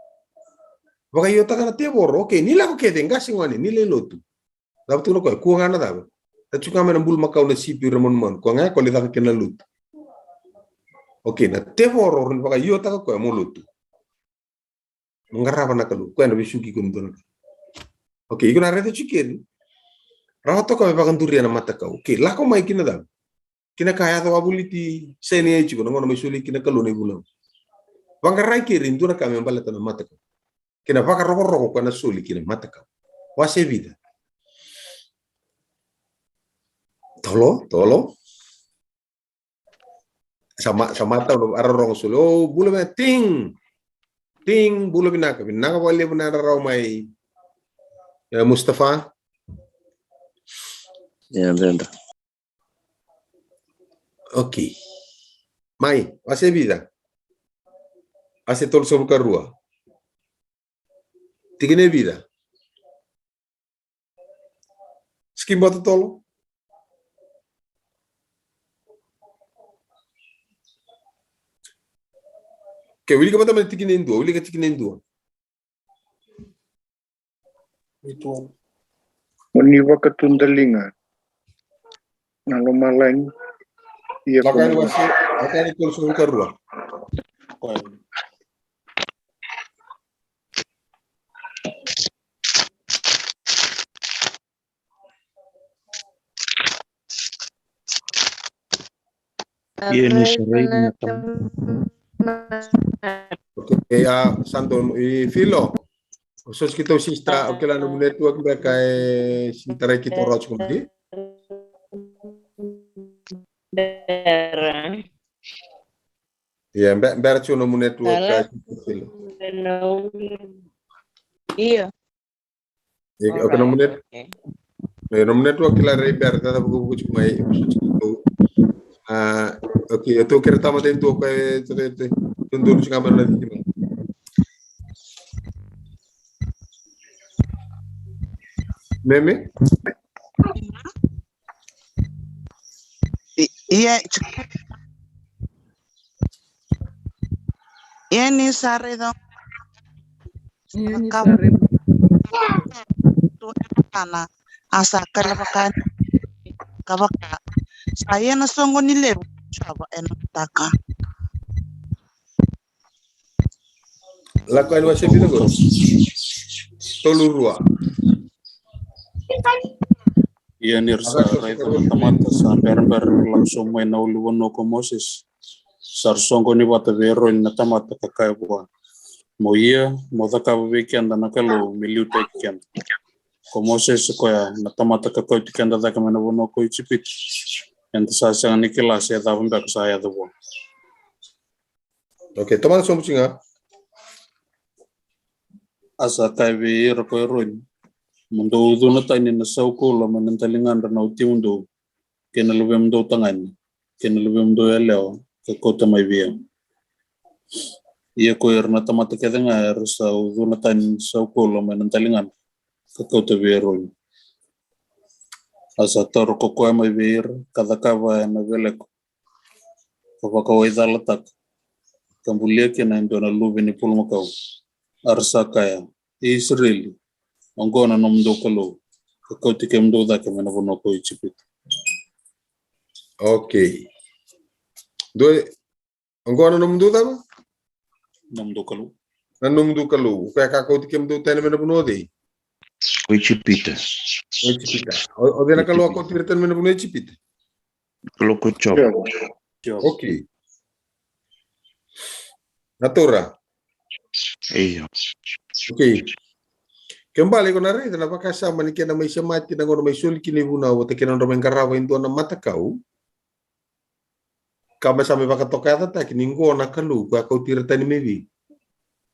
Vakaiotaka na tevoro, okay, ni lako kece, qase, gone, ni lai lotu. Cava tukuna o koya? Kua ga na cava? Sa tu ga mai na bulumakau, na sipi, ira manumanu. Koya ga e koya lai caka kina na lotu. Okay, na tevoro, rawa ni vakaiotaka o koya mo lotu. Mo qarava na Kalou, koya na vesuki iko ni dua na ka. Okay, iko na raica tu keri. Rawata o koya me vakaduria na matakau. Okay, lako mai kina cava? Kina ka yaco wavoliti Saineai tiko, na gauna mai soli kina Kalou na ivunau. Vaqarai keri e dua na ka me baleta na matakau. Kina vakarokoroko koya na soli kina matakau. Wase vica? Tolo, tolo. Sa ma, sa matau na arorogo soli. O, bula vinaka, Ting. Ting, bula vinaka. Vinaka vakalevu na rarawa mai. E, Mustafa. Ia, dredre. Okay. Mai, wase vica? Wase tolusagavulu ka rua. Tikina e vica? Skip totolo. Ke wilika mada mai na tikina e dua, wilika tikina e dua. Mo ni vakatudaliga na lomalagi. Ia, lako yani wase, lako yani tolusagavulu ka rua. Ia ni sa raica na tamata. Okay, a, Sandon, i Filo. O so si keitou sista, o kila nomu network beka e sini tarai keitou rawa tiko mai. Bera. Ia, be, bera tiko nomu network, a, sista Filo. Io. E, okay, nomu net-, okay. E, nomu network kila rei bera, tada vuku vuku tiko mai, e vuku tiko. A, okay, tou kere tamata e dua o koya e, e, e, e dua tiko ga mai na tiki mai. Meme? I-, ia, ia ni sa raica. Ia ni sa raica. Ana, a sa kaya vaka, ka vaka. Sa ia na soqo ni levu, Jiova ena mataka. Lako yani wase vica qo? Tolu rua. Ia ni ra sa raica na tamata sa berabera ni ra lako sobu mai na ulunivanua ko Mosese, sa ra soqoni vata vei Eroni na tamata ka kaya vua, mo ia, mo cakava vei keda na Kalou me liutaki keda. Ko Mosese koya na tamata ka kauti keda cake mai na vanua ko Ijipita, eda sa sega ni kila se cava beka sa yaco vua. Okay, tomana sobu tiko ga. A sa kaya vei ira ko Eroni, mo dou ucuna tani na sau koula mai na daligadra na watimudou, kei na luvemudou tagane, kei na luvemudou yalewa, ka kauta mai vei au. Ia ko ira na tamata kece ga era sa ucuna tani na sau koula mai na daligadra, ka kauta vei Eroni. A sa taura ko koya mai vei ira, ka cakava ena veleko, ka vakawaicalataka, ka bulia kina e dua na luve ni pulumakau. A ra sa kaya, E Isireli, oqo na nomudou Kalou. Ka kauti kemudou cake mai na vanua ko Ijipita. Okay. Dua, oqo na nomudou cava? Nomudou Kalou. Na nomudou Kalou. O koya ka kauti kemudou tani mai na vanua o cei? Ko Ijipita. Ko Ijipita. O, o cei na Kalou a kauti ira tani mai na vanua o Ijipita? Kalou ko Jiova. Jiova. Okay. Na taura. Io. Okay. Ke bale iko na raica na vakasama ni kena mai semati na gauna mai soli kina ivunau vata kei na nodra mai qarava e dua na matakau. Ka mai sa mai vakatokayacataki ni qo na Kalou ko a kauti ira tani mai vei?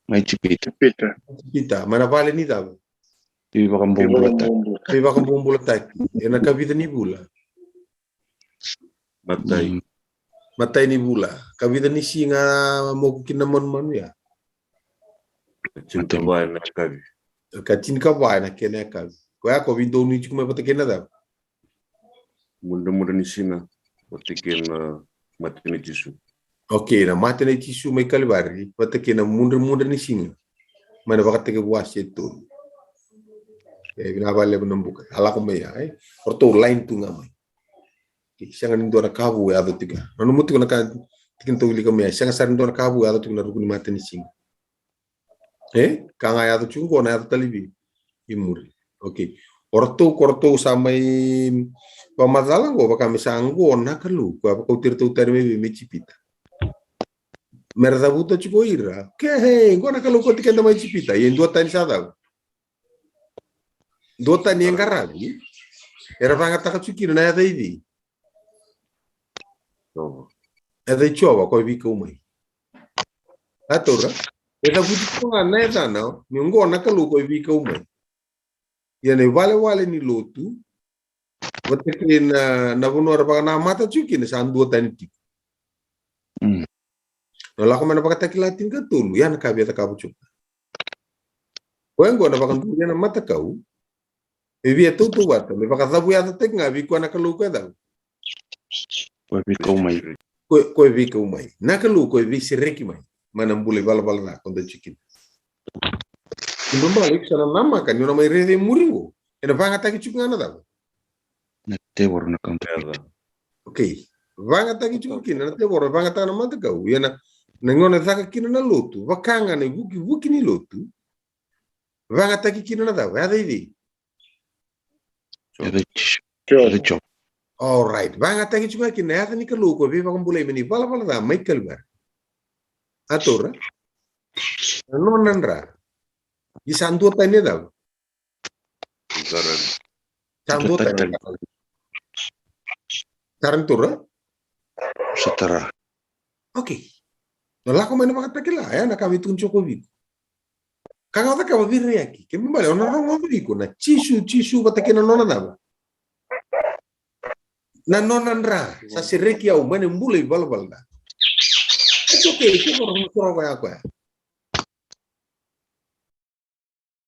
Mai Ijipita. Ijipita. Ijipita. Mai na vale ni cava? Veivakabobulataki. Veivakabobulataki. Ena kavica ni vula? Matai. Mm. Matai ni vula. Kavica ni siga moku kina na manumanu ya? Tinikava ena yakavi. Ka tinikava ena kena yakavi. Koya ko veidonui tiko mai vata kei na cava? Mudremudre ni siga vata kei na mate nei Jisu. Okay, na mate nei Jisu mai Kalivari vata kei na mudremudre ni siga mai na Vakatekivu wase e tolu. E vinaka vakalevu na buka. A lako mai ya, e? O ratou line tu ga mai. Ke sega ni dua na ka vou e yaco tiko ya. Nanuma tiko na ka tikina tou wilika mai ya. Sega sara ni dua na ka vou e yaco tiko na ruku ni mate ni siga. E? Ka ga e yaco tiko qo na yaco tale vei i muri. Okay. O ratou, ko ratou sa mai vakamacala qo, vaka me sa qo na Kalou ko a vakauti iratou tani mai vei, mai Ijipita. Me ra cavuta tiko ira. Ke, he, qo na Kalou kauti keda mai Ijipita. Ia e dua tani sa cava? Dua tani e qaravi. Era vagataka tiko kina na yaca i cei? Jiova. Yaca i Jiova ko e veikau mai. A taura. E cavuti tiko ga na yacana ni qo na Kalou ko e veikau mai. Ia na iwalewale ni lotu vata kei na, na vanua era vakanamata tiko kina sa dua tani tiko. Mm. Na Lako Mai na Vakatakila tinikatolu, ya na ka via cakava tiko. Koya qo na vakaduri ena matakau, me via tautauvata, me vakacavuyacataki ga vei koya na Kalou ko e cava? Ko e veikau mai. Ko e, ko e veikau mai. Na Kalou ko e veisereki mai. Mai na bula ivalavala ca ko dau tiko kina. Ni bale iko sa na namaka ni o na mai raica i muri qo, ena vagataki tiko ga na cava? Na tevoro na kaunta. Okay. Vagataki tiko kina na tevoro, vagataka na matakau. Ia na, na gauna e caka kina na lotu, vaka ga na ivukivuki ni lotu, vagataki kina na cava? Yaca i cei? Yaca i Jisu. Jiova. Yaca i Jiova. All right. Vagataki tiko ga kina na yaca ni Kalou ko e veivakabulai mai na ivalavala ca mai Kalivari. A taura. Na nona dra. Ia sa dua tani e cava? Sa dua tani. Sa ra ni taura? Sa tara. Okay. Na Lako Mai na Vakatakila, ya na ka vei tukuni tiko vei iko. Ka ga o cakava veiraiyaki, ke me bale o na rogoca vei iko na Jisu, Jisu vata kei na nona cava? Na nona dra, sa sereki au mai na bula ivalavala ca. It's okay, ke voro mo sorova ya koya.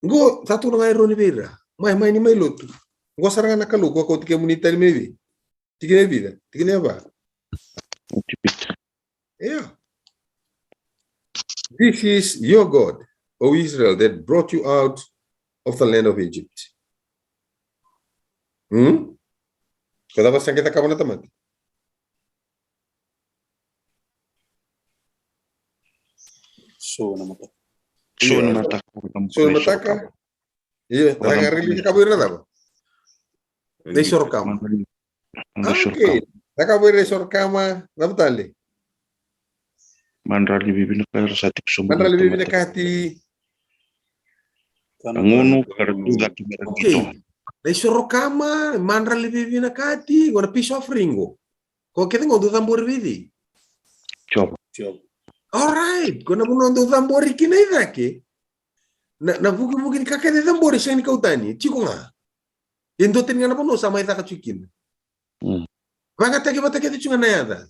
Qo sa tukuna ga e Roni vei ira, mai, mai ni mai lotu. Qo sara ga na Kalou ko kauti kemuni tani mai vei? Tikina e vica? Tikina e va. Ijipita. Io. This is your God, O Israel, that brought you out of the land of Egypt. Hmm? Ko cava sa qai cakava na tamata? So na mataka. So na mataka. So na mataka. Io, na ka rairai cakava ira na cava? Na isorokama. Okay. Cakava ira na isorokama, cava tale? Madrali vivinakati, ra sa tiko sobu. Madrali vivinakati. Na gunu, ka ra tu cake me ra qito. Okay. Na isorokama, madrali vivinakati, qo na peace offering qo. Ko kece qo dau cabori vei cei? Jiova. Jiova. All right. Ko na vanua dau cabori kina i cake. Na, na vukivuki ni ka kece e cabori sega ni kau tani. Tiko ga. E dua tani ga na vanua sa mai caka tiko kina. Mm. Vagataki vata kece tiko ga na yaca.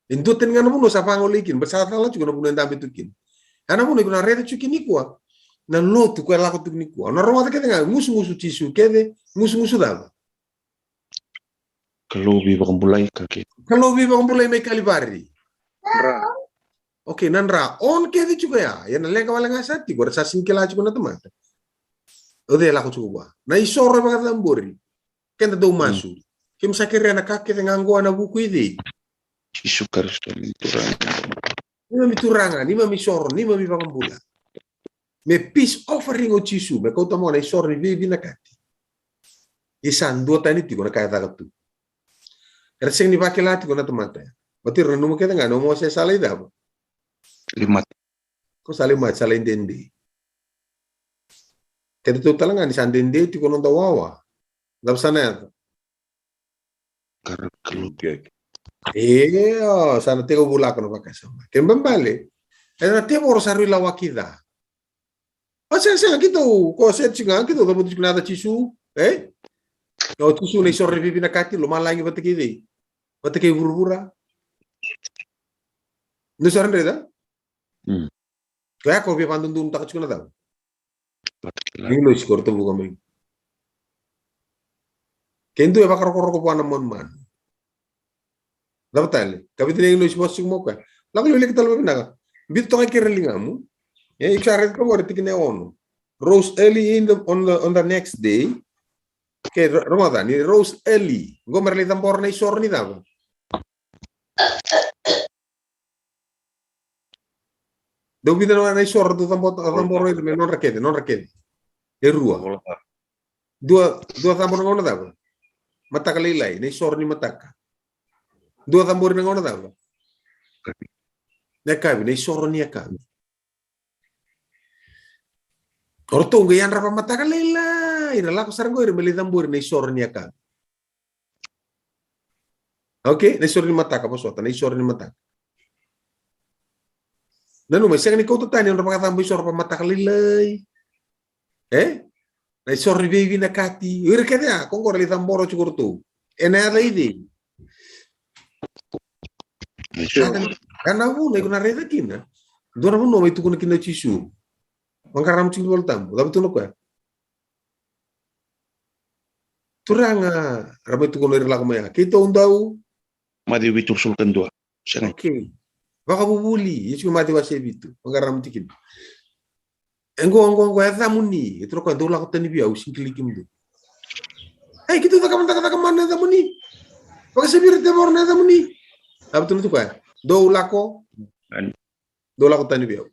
E dua tani ga na vanua sa vagolei kina, baleta sa cala tiko na vanua e dabe tu kina. Ya na vanua iko na raica tiko kina nikua. Na lotu ko e lako tiko nikua. O na rogoca kece ga, gusugusu Jisu kece, gusugusu cava? Kalou veivakabulai ka kece. Kalou veivakabulai mai Kalivari. Dra. Okay, na dra. On kece tiko ya. Ia na leqa wale ga sa tiko, era sa sega ni kila tiko na tamata. O cei e lako tiko vua? Na isoro e vakacabori. Keda dau masu. Keimami sa kerea na ka kece ga oqo ena vuku i cei? Jisu Karisito, neimami Turaga. Neimami Turaga, neimami isoro, neimami iVakabula. Me peace offering o Jisu, me kauta mai na isoro ni veivinakati. Ia sa duatani tiko na ka e caka tu. Era sega ni vakila tiko na tamata ya. Baleta ira nanuma kece ga ni o Mose sa lai cava? Lai mate. Ko sa lai mate, sa lai dede. Kedatou tale ga ni sa dede tiko na noda wawa. Cava sa na yaco? Kara Kalou. Io, sa na tekivu lako na vakasama. Kena ibalebale, ena tevoro sa rui lawaki ca. O sega, sega, keitou, ko sega tiko ga, keitou cavuta tiko na yaca Jisu, e? O Jisu na isoro ni veivinakati, lomalagi vata kei cei? Vata kei vuravura. Dou sa raica? Mm. Koya ko via vakadodonutaka tiko na cava? Vata kei na agilosi ko ra tavuka mai. Ke dua e vakarokoroko vua na manumanu. Cava tale? Ka vita na agilosi vosa tiko mai o koya. Lako lai wilika tale vakavinaka. Biuta toka ga kei ira na ligamu. E, iko sa raica ka vua na tikina e ono. Rose early in the, on the, on the next day. Ke ro-, rogoca ni rose early. Qo me ra lai cabora na isoro ni cava? Dau vica na, na isoro dau cabo-, cabora ira me nodra kece, nodra kece. E rua. Dua, dua cabo na gauna cava? Mataka lailai, na isoro ni mataka. Dua cabori na gauna cava? Na yakavi, na isoro ni yakavi. O ratou qai yadra vakamataka lailai, ra lako sara qo ira me lai cabori na isoro ni yakavi. Okay, na isoro ni mataka, vosota, na isoro ni mataka. Nanuma, e sega ni kauta tani nodra vakacabo isoro vakamataka lailai. E? Na isoro ni veivinakati. O ira kece ya, ko qo ra lai cabora tiko o ratou. Ena yaca i cei? Ena vuna iko na raica kina. Dua na vanua mai tukuna kina o Jisu. Vaqara na iVolatabu. Cava tukuna o koya? Turaga, ra mai tukuna o ira lako mai ya. Keitou dau Maciu vitu, ruasagavulu ka dua. Sega. Okay. Vakavuvuli, ia tiko Maciu wase vitu. Vaqara na tikina. E qo, qo, qo, e yacamuni. E tukuna o koya, dou lako tani vei au, sega ni kilai kemudou. Ei, keitou cakava na cakacaka mana na yacamuni. Vakasavi ira na tevoro na yacamuni. Cava tukuna o koya? Dou lako. Dou lako tani vei au.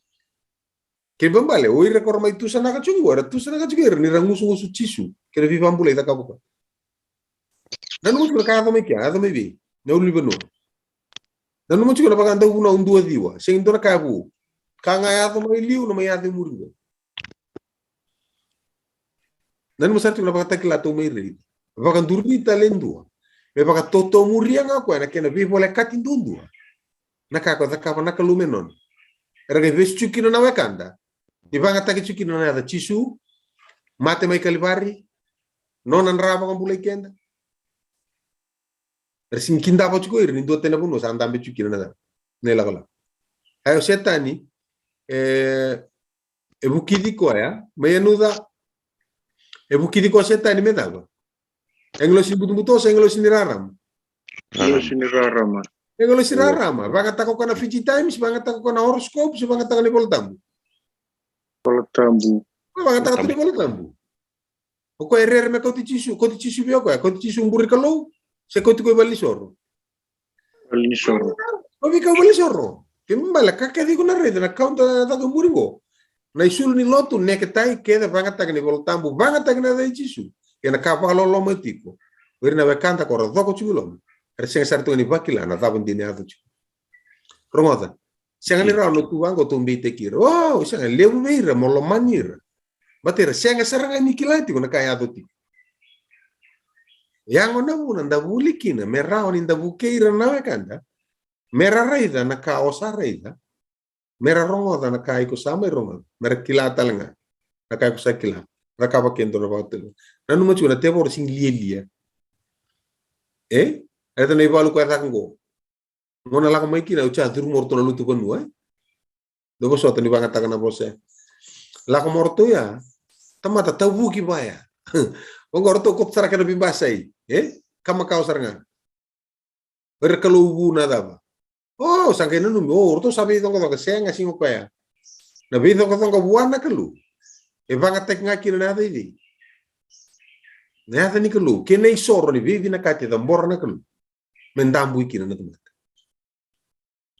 Kena ibalebale, o ira ko ra mai tusanaka tiko qo, era tusanaka tiko ira ni ra gusugusu Jisu kei na veivakabulai e cakava o koya. Nanuma tiko na ka yaco mai kea, yaco mai vei? Na ulunivanua. Nanuma tiko na vakadauvunau dua ciwa, sega ni dua na ka e vu. Ka ga yaco mai liu na mai yaco i muri qo. Nanuma sara tiko na Vakatakila tou mai raica. Vakaduri tale e dua me vakatotomuria ga o koya na kena veivolekati duadua. Na ka ko cakava na Kalou me nona. Era qai vesu tiko kina na wekada. Ni vagataki tiko kina na yaca Jisu. Mate mai Kalivari. Nona dra vakabulai keda. Era sega ni kidava tiko ira ni dua tani na vanua sa dabe tiko kina na, na ilakolako. Ai o Setani, e, e vukici koya, mai yanuca, e vukici koya o Setani me cava? Agilosi ni butobuto se agilosi ni rarama? Agilosi ni rarama. Agilosi ni rarama. Vagataka o koya na Fiji Times, vagataka o koya na horoscope, se vagataka na iVolatabu? Volatabu. Vagataka tu na iVolatabu. O koya e rere me kauti Jisu, kauti Jisu vei o koya, kauti Jisu bure Kalou, se kauti koya i valenisoro? Valenisoro. O veika valenisoro. Kena ibalebale ka kece iko na raica na kaunta na caka i muri qo. Na isulu ni lotu, neketai, kece vagataka na iVolatabu, vagataka na yaca i Jisu. Ia na ka vakaloloma tiko, o ira na wekada ko ra coko tiko i loma, era sega sara tu ga ni vakila na cava dina e yaco tiko. Rogoca. Sega ni rawa na tu vaqo tou beitaki ira. O, sega, levu vei ira mo lomani ira. Baleta era sega sara ga ni kila tiko na ka e yaco tiko. Yago na vuna da vuli kina me rawa ni da vukei ira na wekada me ra raica na ka o sa raica, me ra rogoca na ka iko sa mai rogoca, me ra kila tale ga na ka iko sa kila. Cakava kina dua na vakatale. Nanuma tiko na tevoro sega ni lialia. E? E raica na ivalu koya e caka qo. Gauna lako mai kina, au sa curu mai o ratou na lotu vanua, e? Dou vosota ni vagataka na vosa. Lako mai o ratou ya, tamata tavuki vaya. Oqo o ratou koto sara kena veibasai, e? Ka makawa sara ga. O ira Kalou vu na cava? O, sa qai nanumi, o, o ratou sa veicoqacoqa, sega, sega o koya. Na veicoqacoqa vua na Kalou e vagataki ga kina na yaca i cei? Na yaca ni Kalou kei na isoro ni veivinakati e cabora na Kalou me dabui kina na tamata,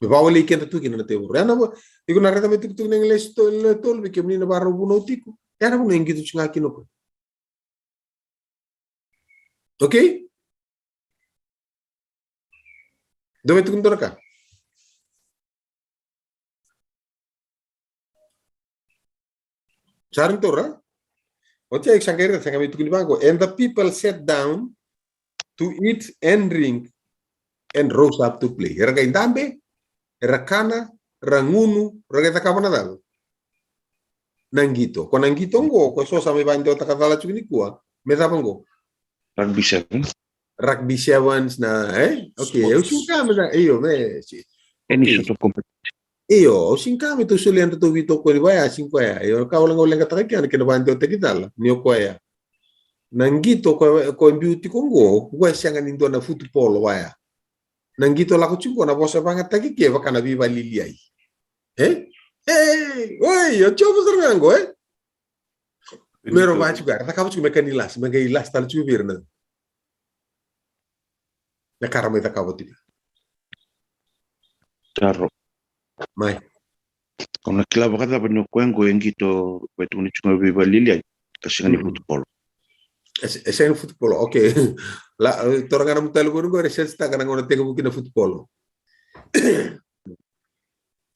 me vawalei keda tu kina na tevoro. Ia na vo, iko na raica mai tukutuku na Engelesi tolu, le tolu, vei kemuni na vakarau vunau tiko. Ia na vunau e qito tiko ga kina o koya. Okay? Dou mai tukuna dua na ka. Sa raica, tou ra? Oti ai sa qai raica, sa qai mai tukuni vaqo. And the people sat down to eat and drink and rose up to play. Era qai dabe, era kana, ra gunu, ra qai cakava na cava? Na qito. Ko na qito qo, ko so sa mai vakadewataka cala tiko nikua. Me cava qo? Rugby sevens. Rugby sevens na, e? Okay, au sega ni kaya me na, io, me, si. Any sort of competition. Io, au sega ni kaya me tou solia na tatou veitokoni vaya, sega ni koya. Io, ka au lagau leqataka kina na kena vakadewataki cala ni o koya. Na qito ko, ko e biu tiko qo, ko e sega ni dua na futupolo vaya. Na qito lako tiko qo na vosa vagataki ke vaka na veivaliliai. E? E, oi, o Jiova sara ga qo, e? Me ro vaya tiko, era cakava tiko me ka ni lasi, me qai lasi tale tiko vei ira na, na ka ra mai cakava tiko. Taro. Mai. Ko na kila vakacava ni o koya qo e qito, e tukuni tiko ga veivaliliai, ka sega ni futupolo? E se-, e sega ni futupolo, okay. La, e, tora ga na nomu talevoni qo, era search taka na gauna tekivu kina futupolo.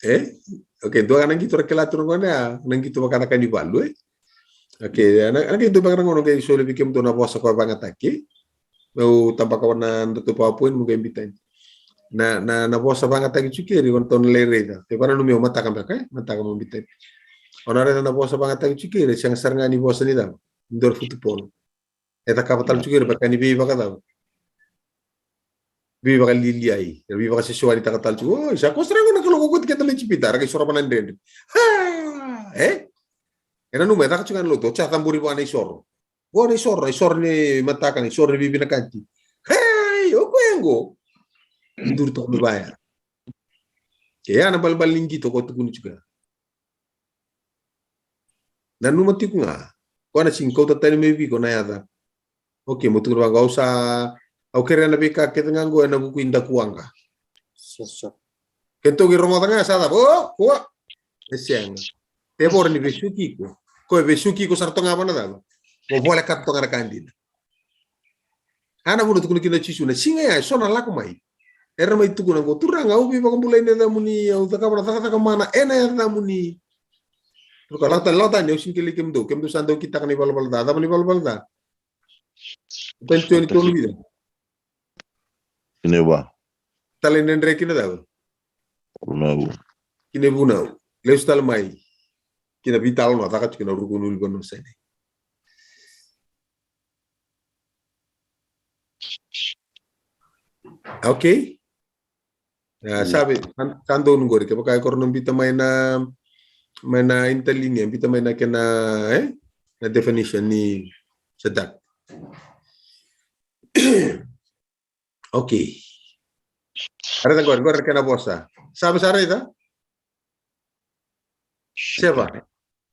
E? Okay, dua ga na qito ra kila tu na gauna ya, na qito vaka na ka ni valu, e? Okay, na, na qito vaka na gauna qai soli vei kemudou na vosa ko vagataki. Meu tabaka vua na nodatou PowerPoint, meu qai biuta yani. Na, na, na vosa vagataki tiko keri, o na tou na lai raica. E vaka na nomu mataka beka, e? Mataka meu biuta yani. O na raica na vosa vagataki tiko keri, sega sara ga ni vosa ni cava? Ni dua na futupolo. E cakava tale tiko ira vaka ni veivakacava? Veivakaliliai, veivakasesewani taka tale tiko. Oi, sa koso sara ga na Kalou ko kauti keda mai Ijipita, ra qai soro vana dredre. Ha! E? E nanuma e caka tiko ga na lotu, oti sa cabori vua na isoro. Vua na isoro, na isoro ni mataka, na isoro ni veivinakati. Hei, o koya qo. Duri toka mai vaya. Ke ya na balebale ni qito ko tukuni tiko ya. Nanuma tiko ga. Ko na sega ni kauta tani mai vei iko na yaca. Okay, mo tukuna vaqo, au sa, au kerea na veika kece ga qo ena vuku i dakuwaqa. Sa, sa. Ke tou qai rogoca ga sa cava, o, kua. E sega. Tevoro ni vesuki iko. Ko e vesuki iko sara toka ga vua na cava? Mo volekata toka ga na ka dina. A na vuna tukuna kina o Jisu, na siga ya e so na lako mai. Era mai tukuna qo, Turaga, au veivakabulai ena yacamuni, au cakava na cakacaka mana ena yacamuni. Ruka, lako tani, lako tani, au sega ni kilai kemudou, kemudou sa dau kitaka na ivalavala ca, cava na ivalavala ca? Tani Joni tolu vica? Kina va. Tala e dredre kina cava? Vunau. Kina vunau. Lesu tale mai kina veitalanoa caka tiko na ruku ni ulunivanua Sainai. Okay. Ah, sa vei, sa, sa donu qori, kevaka e koro na biuta mai na, mai na interlinear, biuta mai na kena, e? Na definition ni Sadak. Okay. Raica qori, qori na kena vosa. Sa vei sa raica? Seva.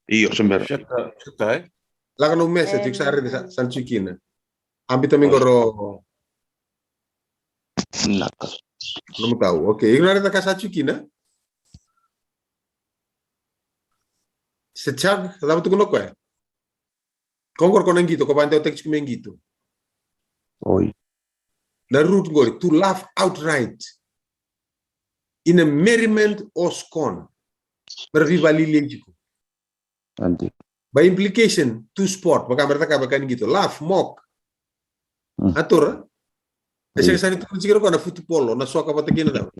Io, sa bera. Seta, seta, e? Lako na message, sa raica sa, sa tiko kina. A biuta mai qori. Naka. Nomu tau. Okay, iko na raica ka sa tiko kina. Se Chuck, cava tukuna o koya? Ko qori ko na qito, ko vakadewataki tiko me qito. Oi. Na root qori, to laugh outright. In a merriment or scorn. Me ra veivakaliliai tiko. Adi. By implication, to sport. Vaka me ra cakava ka ni qito. Laugh, mock. Mm. A tou ra? E sega sara ni tukuna tiko o koya na futupolo, na soka vata kei na cava?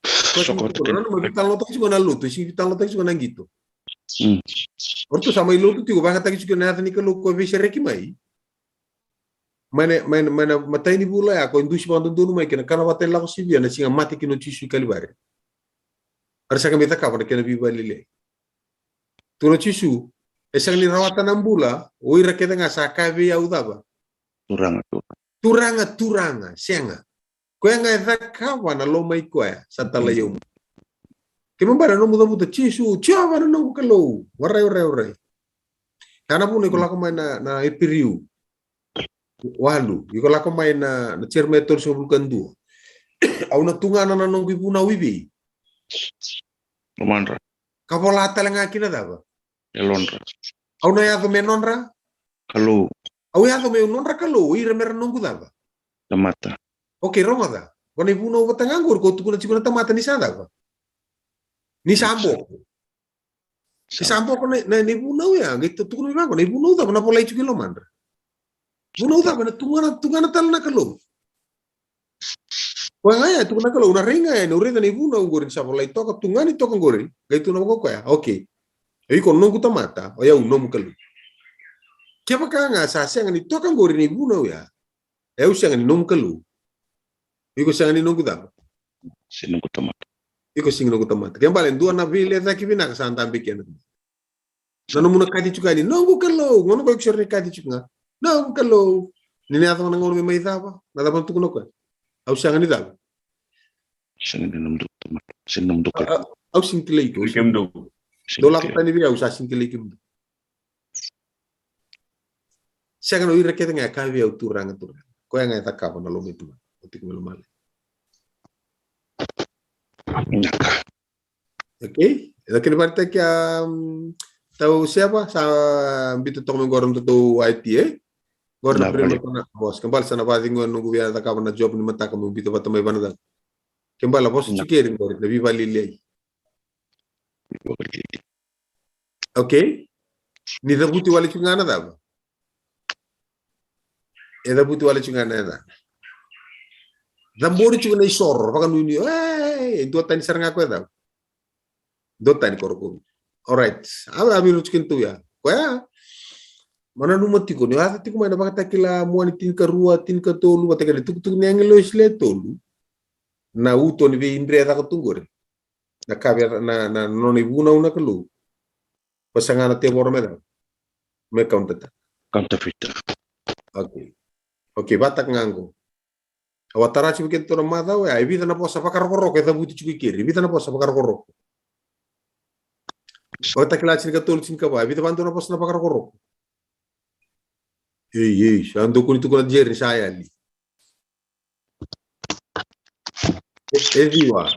Soka vata kei na cava? Nanuma veitalanoataki tiko na lotu, e sega ni veitalanoataki tiko na qito. Mm. O ratou sa mai lotu tiko, vakayagataki tiko na yaca ni Kalou ko veisereki mai. Mai na, mai na, mai na imatai ni vula ya, ko dusi vakadodonu mai kina, kana vata e lako sivia na siga mate kina o Jisu i Kalivari. Era sa qai mai cakava na kena veivakaliliai. Tukuna o Jisu, e sega ni rawata na bula o ira kece ga sa kaya vei au cava? Turaga, Turaga. Turaga, Turaga, sega. Koya ga e cakava na loma i koya sa talai au mai. Kena ibalebale na nomu cavuta, Jisu, Jiova na noqu Kalou. Warai, warai, warai. Ka na vuna iko lako mai na, na Iperiu walu, iko lako mai na, na Jeremaia tolusagavulu ka dua. Au na tugana na noqu ivunau i vei? Lomadra. Ka vola tale ga kina cava? Yalodra. Au na yaco me nodra? Kalou. Au yaco meu nodra Kalou, o ira mera noqu cava? Tamata. Okay, rogoca. Ko na ivunau vata ga qori ko tukuna tiko na tamata ni sa cava? Ni sa boko. Ni sa boko na, na, na ivunau ya, qai tukuna vei vaqo, na ivunau cava na volai tiko i lomadra? Vunau cava na tugana, tugana tale na Kalou? Koya ga ya, tukuna na Kalou, na rai ga ya, na u raica na ivunau qori ni sa volai toka, tugani toka qori, qai tukuna vaqo koya, okay. O iko noqu tamata, o yau nomu Kalou. Kevaka ga sa sega ni toka qori na ivunau ya, e au sega ni nomu Kalou. Iko sega ni noqu cava? Se noqu tamata. Iko sega ni noqu tamata. Ke bale dua na veilecaki vinaka sa dabe kina. Na nomuna kaci tiko yani, noqu Kalou, gauna ko iko sere ni kaci tiko ga. Noqu Kalou. Ni na yaco na gauna me mai cava, na cava na tukuna koya? Au sega ni cava? Sega ni nomu tamata. Sega ni nomu Kalou. Au sega ni kilai iko. Dou lako tani vei au, sa sega ni kilai kemudou. Sega na o ira kece ga e kaya vei au turaga, turaga. Koya ga e cakava na loma i Turaga. O tiko me lomale. Okay. E da kena vakaraitaki a, um, tau Seva, sa biuta toka mai qori na tatou I T, e? Qori na Brima Kona, boss. Ke bale sa na vacegu e noqu via cakava na job ni mataka meu biuta vata mai vanua cava. Ke bale vosa tiko keri qori na veivaliliai. Okay? Ni cavuti wale tiko ga na cava? E cavuti wale tiko ga na yacana. Cabori tiko na isoro, vakanuinui, e, e, e, duatani sara ga koya cava? Duatani koro kovi. Alright. Ave, ave iro tiko ni tu ya. Koya. Mo nanuma tiko, ni o yaco tiko mai na Vakatakila mua ni tinikarua, tinikatolu, vata kei na tukutuku ni agilosi le tolu. Na uto ni veidre caka tu qori. Na ka vei na, na, na nona ivunau na Kalou. Ko saga na tevoro me cava? Me counterfeit. Counterfeit. Okay. Okay, vataka ga qo. Au a tara tiko vei kedatou na macawa ya, e vica na vosa vakarokoroko e cavuti tiko i keri, e vica na vosa vakarokoroko. Vakatakila tinikatolu, tinikava, e vica vadua na vosa na vakarokoroko. Ei, ei, sa dau kua ni tukuna Jerry ni sa yali. E, e ciwa.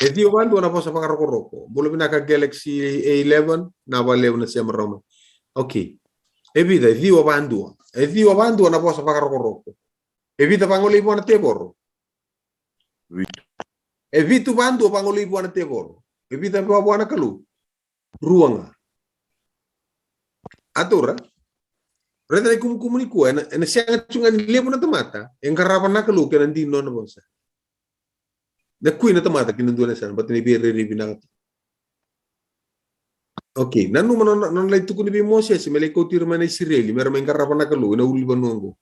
E ciwa vadua na vosa vakarokoroko. Bula vinaka Galaxy A eleven, na valevu na sema roma. Okay. E vica, e ciwa vadua. E ciwa vadua na vosa vakarokoroko. E vica vagolei vua na tevoro? Vitu. E vitu vadua vagolei vua na tevoro. E vica vua na Kalou? Rua ga. A taura. Raica na ikumukumu nikua, ena, ena sega tu ga ni levu na tamata e qarava na Kalou kei na dina ni nona vosa. Na kui na tamata kina dua na yasana, baleta ni veirairai vinaka tu. Okay, nanuma nona, nona lai tukuni vei Mosese me lai kauti ira mai na Isireli me ra mai qarava na Kalou ena ulunivanua oqo.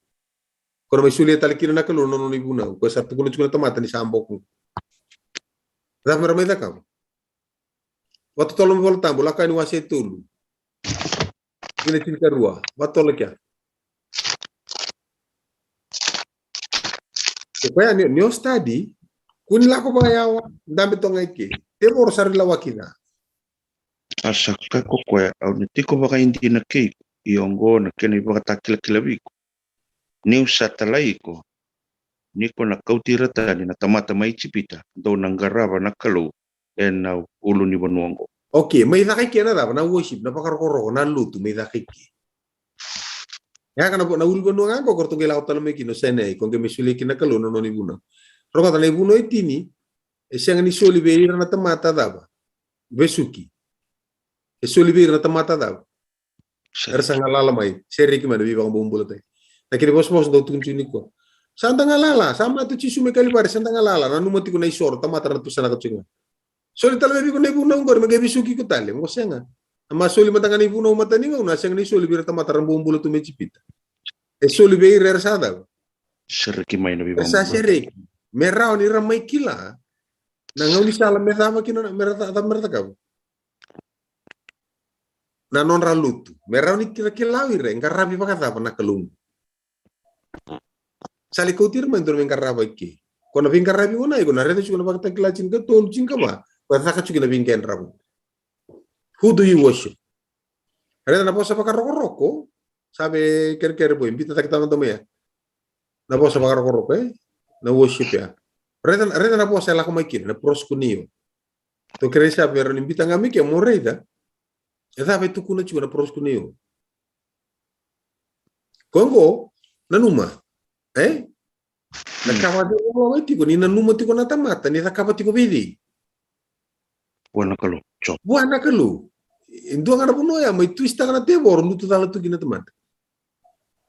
Ko na mai solia tale kina na Kalou na nona ivunau, ko sa tukuna tiko na tamata ni sa boko. Cava me ra mai cakava? Vakatotolo mai Vola Tabu, Lako Yani wase tolu. Ina tinikarua, vakatotolo kea. Ko koya ni, ni o study, kua ni lako vakayawa, dabe toka ga i ke. Tevoro sa ri lawaki ca. A sa kaya ko koya, au na tiko vakaidina kei iko, ia oqo na kena ivakatakilakila vei iko. Niu sa talai iko, ni ko na kauti ira tani na tamata mai Ijipita, dou na qarava na Kalou ena ulunivanua oqo. Okay, mai caka i ke na cava, na worship, na vakarokoroko, na lotu, mai caka i ke. Ia ka na, na ulunivanua ga qo, ko ratou qai lako tale mai kina o Sainai, ko qai mai solia kina na Kalou na nona ivunau. Rogoca na ivunau e tini, e sega ni soli vei ira na tamata cava? Vesuki. E soli vei ira na tamata cava? Era sa galala mai, sereki mai na veivakabobulataki. Na kena vosavosa dau tukuni tiko nikua. Sa da galala, sa mate o Jisu mai Kalivari, sa da galala, nanuma tiko na isoro, tamata na tusanaka tiko ga. Soli tale mai vei iko na ivunau oqori, me qai vesuki iko tale, oqo sega. A ma soli mada ga na ivunau mata ni gauna, a sega ni soli vei ira tamata ra bobula tu mai Ijipita. E soli vei ira era sa cava? Sereki mai na veivakabobulataki. Era sa sereki. Me rawa ni ra mai kila na gaunisala me cava kina, me ra ca-, cava me ra cakava. Na nodra lotu. Me rawa ni kila, kila o ira e qaravi vakacava na Kalou. Sa lai kauti ira mai, dou na mai qarava i ke. Ko na veiqaravi gona, iko na raica tiko na Vakatakila tinikatolu, tinikava. Ko e caka tiko na veiqaravi. Who do you worship? Raica na vosa vakarokoroko. Sa vei kerekere boy, biuta cake tale mada mai ya. Na vosa vakarokoroko, e? Na worship ya. Raica, raica na vosa e lako mai kina, na proskuneo. Tou kerei sa vei rau ni biuta ga mai ke mo raica. E cava e tukuna tiko na proskuneo. Koya qo, nanuma. E? Na ka vakaciriloloma tiko, ni nanuma tiko na tamata, ni cakava tiko vei cei? Vua na Kalou. Vua na Kalou. E dua ga na vanua ya, mai twist-taka na tevoro, lutu cala tu kina na tamata.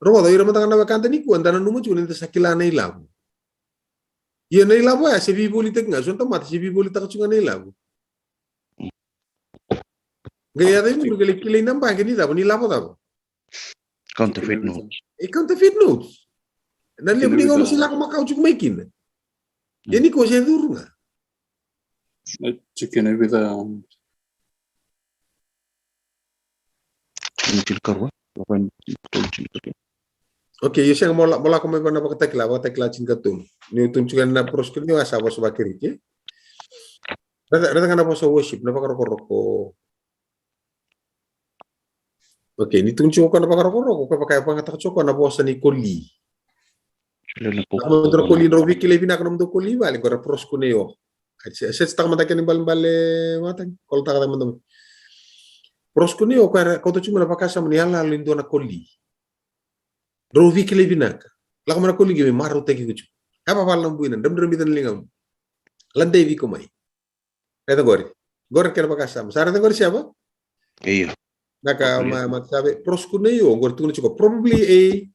Rogoca, ira mada ga na wekada nikua, da nanuma tiko, ni da sa kila na ilavo. Ia na ilavo ya, se veivolitaki ga, so na tamata, se veivolitaka tiko ga na ilavo. Qai yaco i muri, qai lai kilai na baqe ni cava, ni lavo cava. Counterfeit notes. E counterfeit notes. Na levu ni gauna se lako makawa tiko mai kina. Ia ni ko se curu ga. E tiko na vica. Tinikarua. Okay, io sega mo lako mai vana vakatakila, vakatakila tinikatolu. Ni o tukuna tiko na proskuneo a sa vosa vaKirisi. Raica ga na vosa worship, na vakarokoroko. Okay, ni tukuni tiko koya na vakarokoroko, koya vaka e vagataka tiko koya na vosa ni koli. Nomudou koli, drau veikilai vinaka nomudou koli vale, koya era proskuneo. Se taka mada kena ibalebale mataqali, kolataka mada mai. Proskuneo, koya era kauta tiko mai na vakasama ni yaloyalo ni dua na koli. Drau veikilai vinaka. Lako mai na koli qai me marautaki iko tiko. Yavavala na buina, dramudramita na ligamu. Ladei vei iko mai. Raica qori. Qori kena vakasama. Sa raica qori Seva? Io. Na ka ma, ma Seva, proskuneo, qori tukuna tiko. Probably a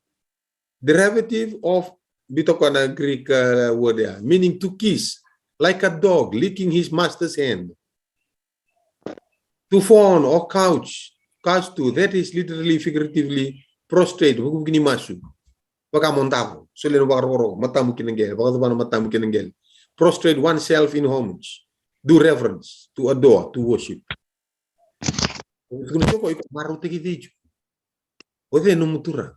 derivative of, biuta koya na Greek, uh, word ya, meaning to kiss, like a dog licking his master's hand. To fawn or couch, couch to, that is literally, figuratively, prostrate, vukivuki ni masu. Vaka mo davo, solia na vakarokoroko, matamu kina qele, vakacava na matamu kina qele. Prostrate oneself in homage. Do reverence, to adore, to worship. Tukuna tiko, iko marautaki cei tiko? O cei nomu turaga?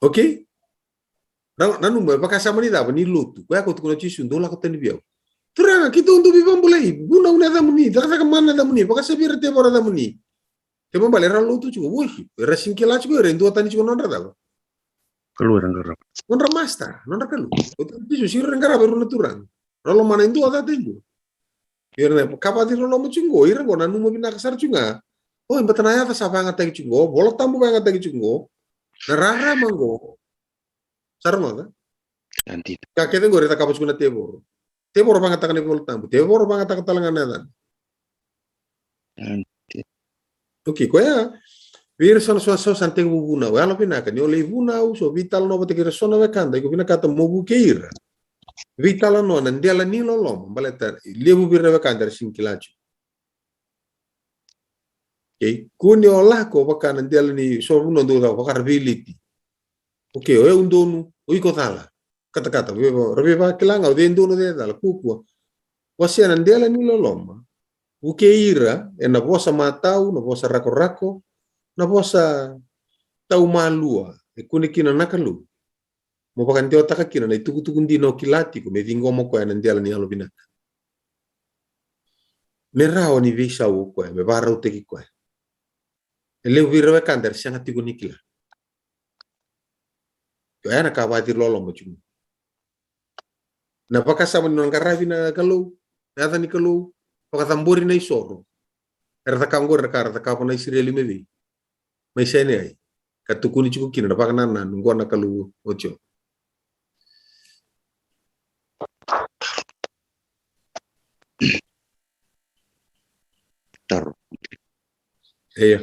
Okay? Nanuma, e vakasama ni cava, ni lotu. Koya ko tukuna o Jisu, dou lako tani vei au. Turaga, keitou dau veivakabulai, vunau na yacamuni, cakacaka mana na yacamuni, vakasavi ira tevoro na yacamuni. Kena ibalebale era lotu tiko, worship. Era sega ni kila tiko, era duatani tiko nodra cava? Kalou era qarava. Nodra master, nodra kalou. O Jisu, sega ni ra qarava e rua na turaga. Ra lomana e dua, cata e dua. Ira na ka vakaciriloloma tiko qo, ira qo nanuma vinaka sara tiko ga. O, e bata na yaca sa vayagataki tiko qo, Vola Tabu vayagataki tiko qo. Na rarama qo. Sa rogoca? Ka kece qori e cakava tiko na tevoro. Tevoro vayagataka na iVola Tabu. Tevoro vayagataka tale ga na yacana. Okay, koya. Vei ira so na, so, so sa tekivu vunau. Yalovinaka ni o lai vunau, so veitalanoa vata kei ira so na wekada, iko vinakata mo vukei ira. Veitalanoa na dela ni loloma, baleta levu vei ira na wekada era sega ni kila tiko. Okay, kua ni o lako vaka na dela ni so vunau dau caka vaka ra veileti. Okay, o yau donu, o iko cala. Katakata, ra veivakila ga, o cei donu, o cei cala, kukua. Wasea na dela ni loloma. Vukei ira ena vosa matau, na vosa rakorako, na vosa taumalua e kune kina na Kalou. Mo vakadewataka kina na itukutuku dina o kila tiko me ciqoma koya ena dela ni yalovinaka. Me rawa ni veisau o koya, me vakarautaki koya. E levu vei ira wekada era sega tiko ni kila. Koya na ka vakaciriloloma tiko. Na vakasama ni nona qaravi na Kalou, na yaca ni Kalou, vakacabori na isoro. Era cakava qori na ka ra cakava na Isireli mai vei, mai Saineai. Ka tukuni tiko kina na vakanananu qo na Kalou o Jiova. Taro. Io.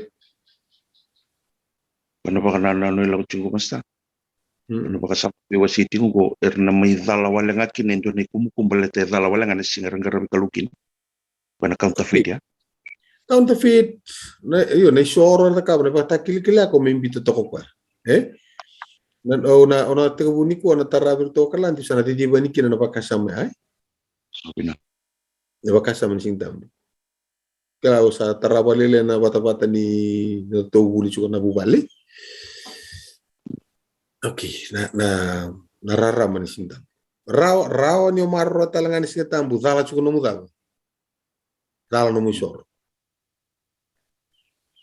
Ena vakanananu e lako tiko, Masta. Mm. Ena vakasama e wasei tiko qo, era na mai cala wale ga kina e dua na ikumukumu, baleta e cala wale ga na siga era qaravi Kalou kina. Koya na counterfeit, ya. Counterfeit, na, io, na isoro era cakava, na vakatakilakila ko me biuta toka koya. E? Na, o na, o na tekivu nikua na tara vei iratou o Kaladi, sa na ciciva yani kina na vakasama, e? Sa vinaka. Na vakasama ni Siga Tabu. Kila au sa tara vakalailai na vatavata ni nodatou vuli tiko na vuvale. Okay, na, na, na rarama ni Siga Tabu. Rawa, rawa ni o maroroya tale ga ni Siga Tabu, cala tiko nomu cava? Cala nomu isoro.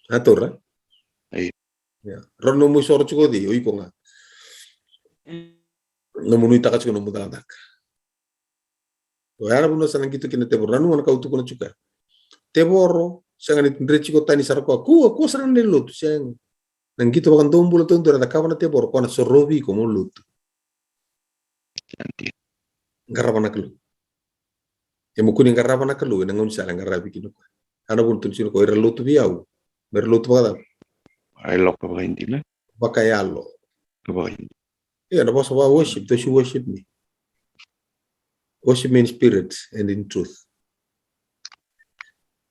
A taura? Ia. Rau nomu isoro tiko o cei, o iko ga. Nomu nuitaka tiko nomu cakacaka. O ya na vanua sa na qito kina tevoro. Nanuma na ka au tukuna tiko ya. Tevoro, sega ni dre tiko tani sara koya. Kua, kua sara na lotu, sega. Na qito vakadomobula taudua e cakava na tevoro, koya na sorovi iko mo lotu. Qarava na Kalou. E mo kua ni qarava na Kalou ena gaunisala e qaravi kina o koya. A na vuna tukuna tiko o ira lotu vei au, me ra lotu vakacava? Ai loka vakaidina. Vakayalo. Vakaidina. Ia na vosa vaka worship, those who worship me. Worship me in spirit and in truth.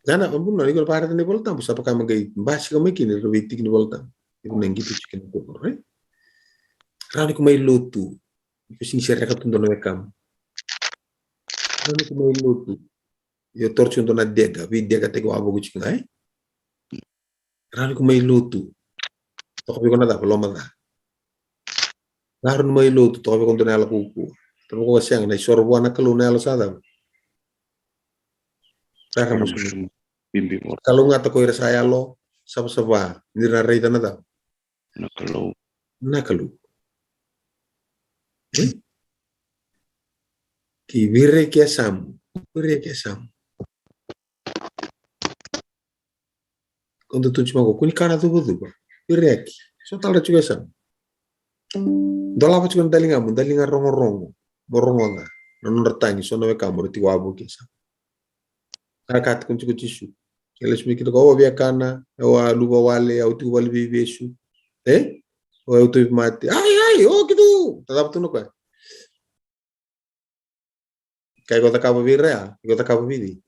Ia na vuna iko na vakaraica na iVolatabu, sa vaka me qai basika mai kina ira veitiki ni Volatabu. Iko na qito tiko kina tevoro, right? Rawa ni ko mai lotu. Iko sega ni sereka tu dua na wekamu. Rawa ni ko mai lotu. Io, toro tiko dua na dega, veidega tiko wavoki tiko ga, e? Rawa ni ko mai lotu. Toka vei iko na cava, loma ca. Rawa ni mai lotu, toka vei iko dua na yalo kaukauwa. Toka vei iko sega, na isoro vua na Kalou na yalo sa cava. Raramusumusu. Bibi vua. Kalougata ko ira sa yalo savasava, ni ra raica na cava. Na Kalou. Na Kalou. E? Ki vire ki yasamu. Vire ki yasamu. Ko dou tuji mako, kua ni kana cuvacuva. Vire ki. So tale ra tiko yasamu. Dolava tiko na daligamu, daliga rogorogo. Mo rogoca. Na nodra tagi, so na wekamu, ra tiko wavoki yasamu. Ka ra kaya tiko, tiko Jisu. Ke lesu mai kina ko, au a via kana, au a luva wale, au tiko vale veivesu. E? O au tauvi mate. Ai, ai, o keitou. Ta cava tu na koya. Ka iko cakava vei ira ya, iko cakava vei cei?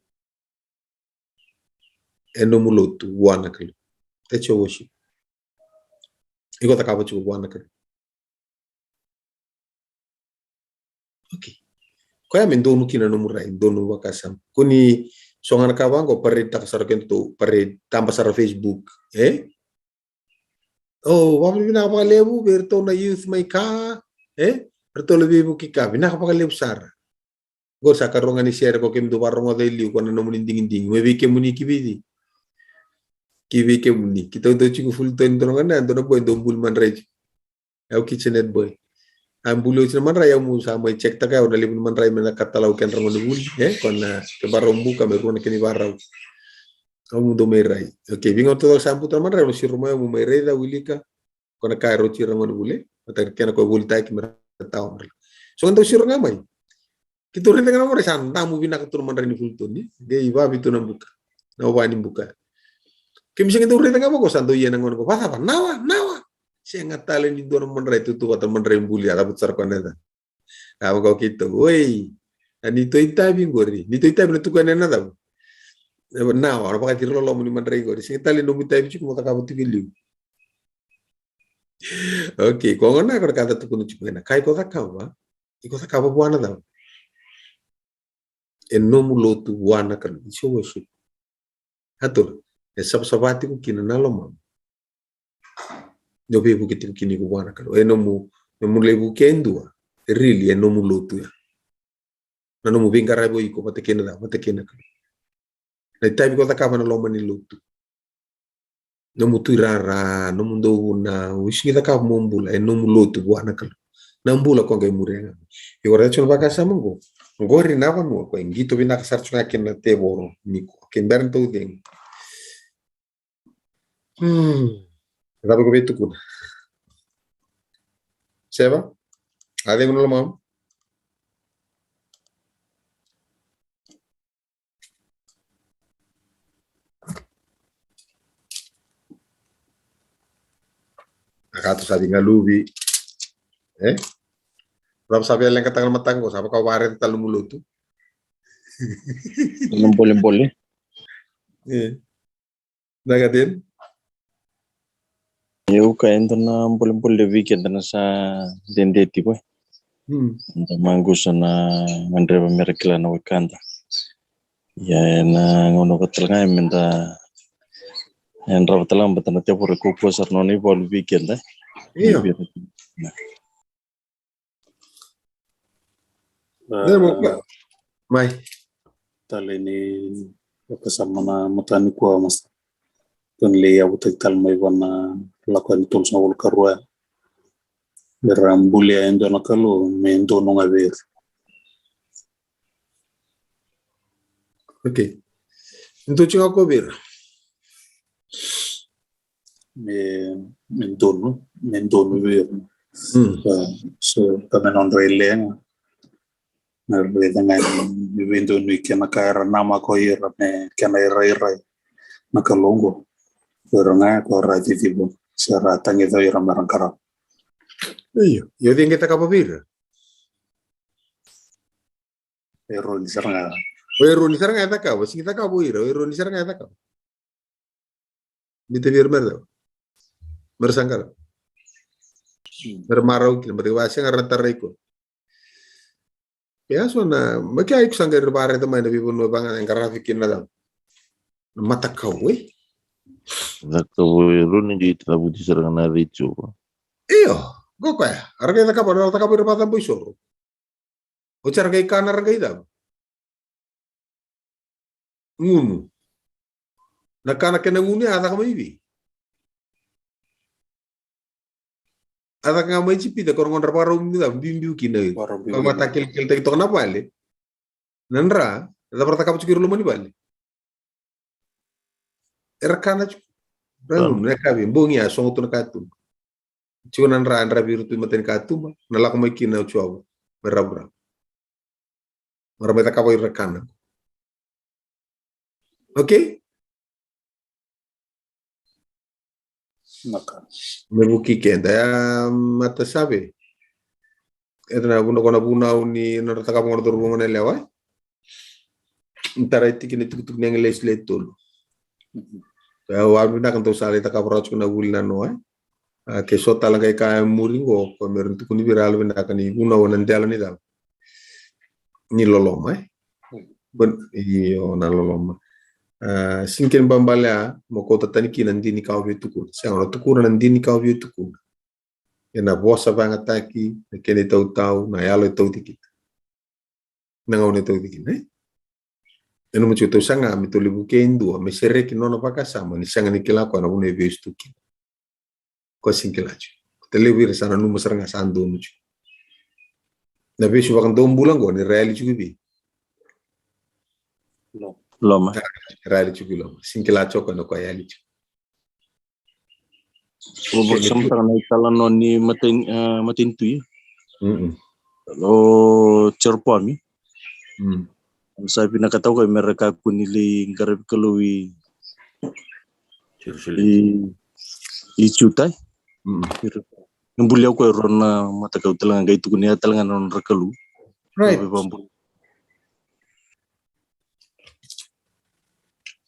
E nomu lotu vua na Kalou. That's your worship. Iko cakava tiko vua na Kalou. Okay. Koya me donu kina nomu rai, donu vakasama. Ko ni so ga na ka vaqo, parade taka sara keda tou, parade taba sara Facebook, e? O, vakavinavinaka vakalevu vei iratou na youth mai ka, e? Ratou lai veivuke ka, vinaka vakalevu sara. Qori sa karua ga ni sere ko kemudou vakarogoca e liu ko na nomuni digidigi. Mai vei kemuni ki vei cei? Ki vei kemuni. Keitou dau tiko Fulton dua na gauna, dua na boy dau buli madrai tiko. Au kitchenette boy. A buli oti na madrai, au meu sa mai check taka, au na levu ni madrai me na katalau kedra gone vuli, e, ko na ke varau buka me rua na kena ivarau. Au meu dau mai rai. Okay, veigauna taucoko sa buta na madrai, au na siro mai, au meu mai raica, wilika. Ko na ka e rauti ira gone vuli, vata kei na ko e volitaki me ra tawa. So dau siro ga mai. Keitou raica ga na madrai sa damu vinaka tu na madrai ni Fulton, e? Qai vavitu na buka. Na ova ni buka. Kemi sega dau raica ga vaqo sa dau ia na gone qo. Vacava, nawa, nawa. Sega tale ni dua na madrai tutu vata madrai buli, a cavuta sara ko na yaca. A vaqo keitou, oi. A ni tou itavi qori. Ni tou itavi na tukuna na cava. Nawa, na vakaciri loloma ni madrai qori. Sega tale ni nomu itavi tiko mo cakava tiko e liu. Okay, ko gona ko na ka da tukuna tiko ena. Ka iko cakava, iko cakava vua na cava? E nomu lotu vua na Kalou. It's your worship. A taura, e savasava tiko kina na lomamu. Ni o veivuke tiko kina iko vua na Kalou. E nomu, nomu lai vuke e dua. E really, e nomu lotu ya. Na nomu veiqaravi o iko vata kei na cava, vata kei na Kalou. Na itavi ko cakava na loma ni lotu. Nomu tuirara, nomu dau vunau, o sega ni cakava mo bula, e nomu lotu vua na Kalou. Na bula ko qai muria ga. Iko raica tiko na vakasama qo. Qori na vanua ko e qito vinaka sara tiko ga kina na tevoro ni ko. Ke bera ni tou cegu. Hmm. Cava ko vei tukuna? Seva? A cegu na lomamu? A ka tu sa veigaluvi. E? Cava sa via leqataka na mataka qo, sa vaka o vakaraica tale nomu lotu. Na bolebole. E. Na ka tena? Io, ka eda na bolebole vei keda na sa dede tiko, e. Hmm. Eda maqusa na gadreva me ra kila na wekada. Ia, ena gauna vata tale ga, e, meda, e, yadrava tale ga baleta na tevoro e kaukaua sara na nona ivalu vei keda. Io. Vei keda. Na, mai. Tale ni Vakasama na mataka nikua, Master. Kua ni lai yavutaki tale mai vua na lako yani tolusagavulu ka rua ya. Era bulia e dua na Kalou me donu ga vei ira. Okay. Dou tiko ga ko vei ira. Me, me donu, me donu vei ira. Mm. So, so, ka me nodra ilega. Na raica ga ni veidonui kei na ka era namaka o ira me kena irairai na Kalou qo. O ira ga ko ra ciciva se ra tagica o ira me ra qarava. Io, io, cei qai cakava vei ira? Eroni sara ga. O Eroni sara ga e cakava, sigi cakava o ira, o Eroni sara ga e cakava. Ni te vei ira me ra cava? Me ra sa qarava. Me ra marau kina, baleta ni vakasega ra na tarai koya. Ia so na, ma ke a iko sa qai raica mai na veivanua vaka ga e qaravi kina na cava? Na matakau, e? Cakava o Eroni qai cavuti sara ga na yaca i Jiova. Io, qo koya. Era qai cakava, era cakava ira vakacabo isoro. Oti era qai kana, era qai cava? Gunu. Na kana kei na gunu ya a caka mai vei? A caka ga mai Ijipita, ko ra gona ra vakarau biubiu, biubiu kina. Vakarau biubiu. Ka vata kelekeletaki toka na vale. Na dra, e cava ra cakava tiko ira loma ni vale? Era kana tiko. Ra gunu, na yakavi, bogi ya, sogo tu na katuba. Tiko na dra, dra vei ira tu i mata ni katuba, na lako mai kina o Jiova me ravuravu. Me ra mai cakava ira kana. Okay? Naka. Me vuki keda, ya, mata save. Eda na vuna, ko na vunau ni nodra cakava gona cauravou, gone yalewa, e? Ni tarai tiki ni tukutuku ni Agelesi le tolu. Mhm. Au a vinaka dou sa lai cakava rawa tiko na vuli nanoa, e? A, ke so tale qai ka e muri qo, ko me ra tukuni vei ira, yalovinaka ni vunau ena dela ni cava? Ni loloma, e? Bon, io, na loloma. A, sega ni kena ibalebale mo kauta tani kina na dina ni ka o via tukuna. Sega, o na tukuna na dina ni ka o via tukuna. Ena vosa vakayagataki, na kena itautau, na yalo e tauci kina. Na gauna e tauci kina, e? E nanuma tiko, tou saga me tou lai vukea e dua me sereki nona vakasama, ni sega ni kila o koya na vanua e vesu tu kina. Ko sega ni kila tiko. Ko levu vei ira sa nanuma sara ga sa donu tiko. Na vesu vakadomobula qo ni ra yali tiko i vei? Loma. Ra yali tiko i loma. Sega ni kila tiko o koya na ka e yali tiko. Au vakasamataka na italanoa ni matai, e, matanitu. Mm-mm. O Jeropoami. Mm. Sa vinakata o koya me ra kakua ni lai qaravi Kalou i, Jerusalemi, i, i Juta. Mm. Ni bulia o koya e rua na matakau tale ga, qai tukuna tale ga na nodra kalou. Right.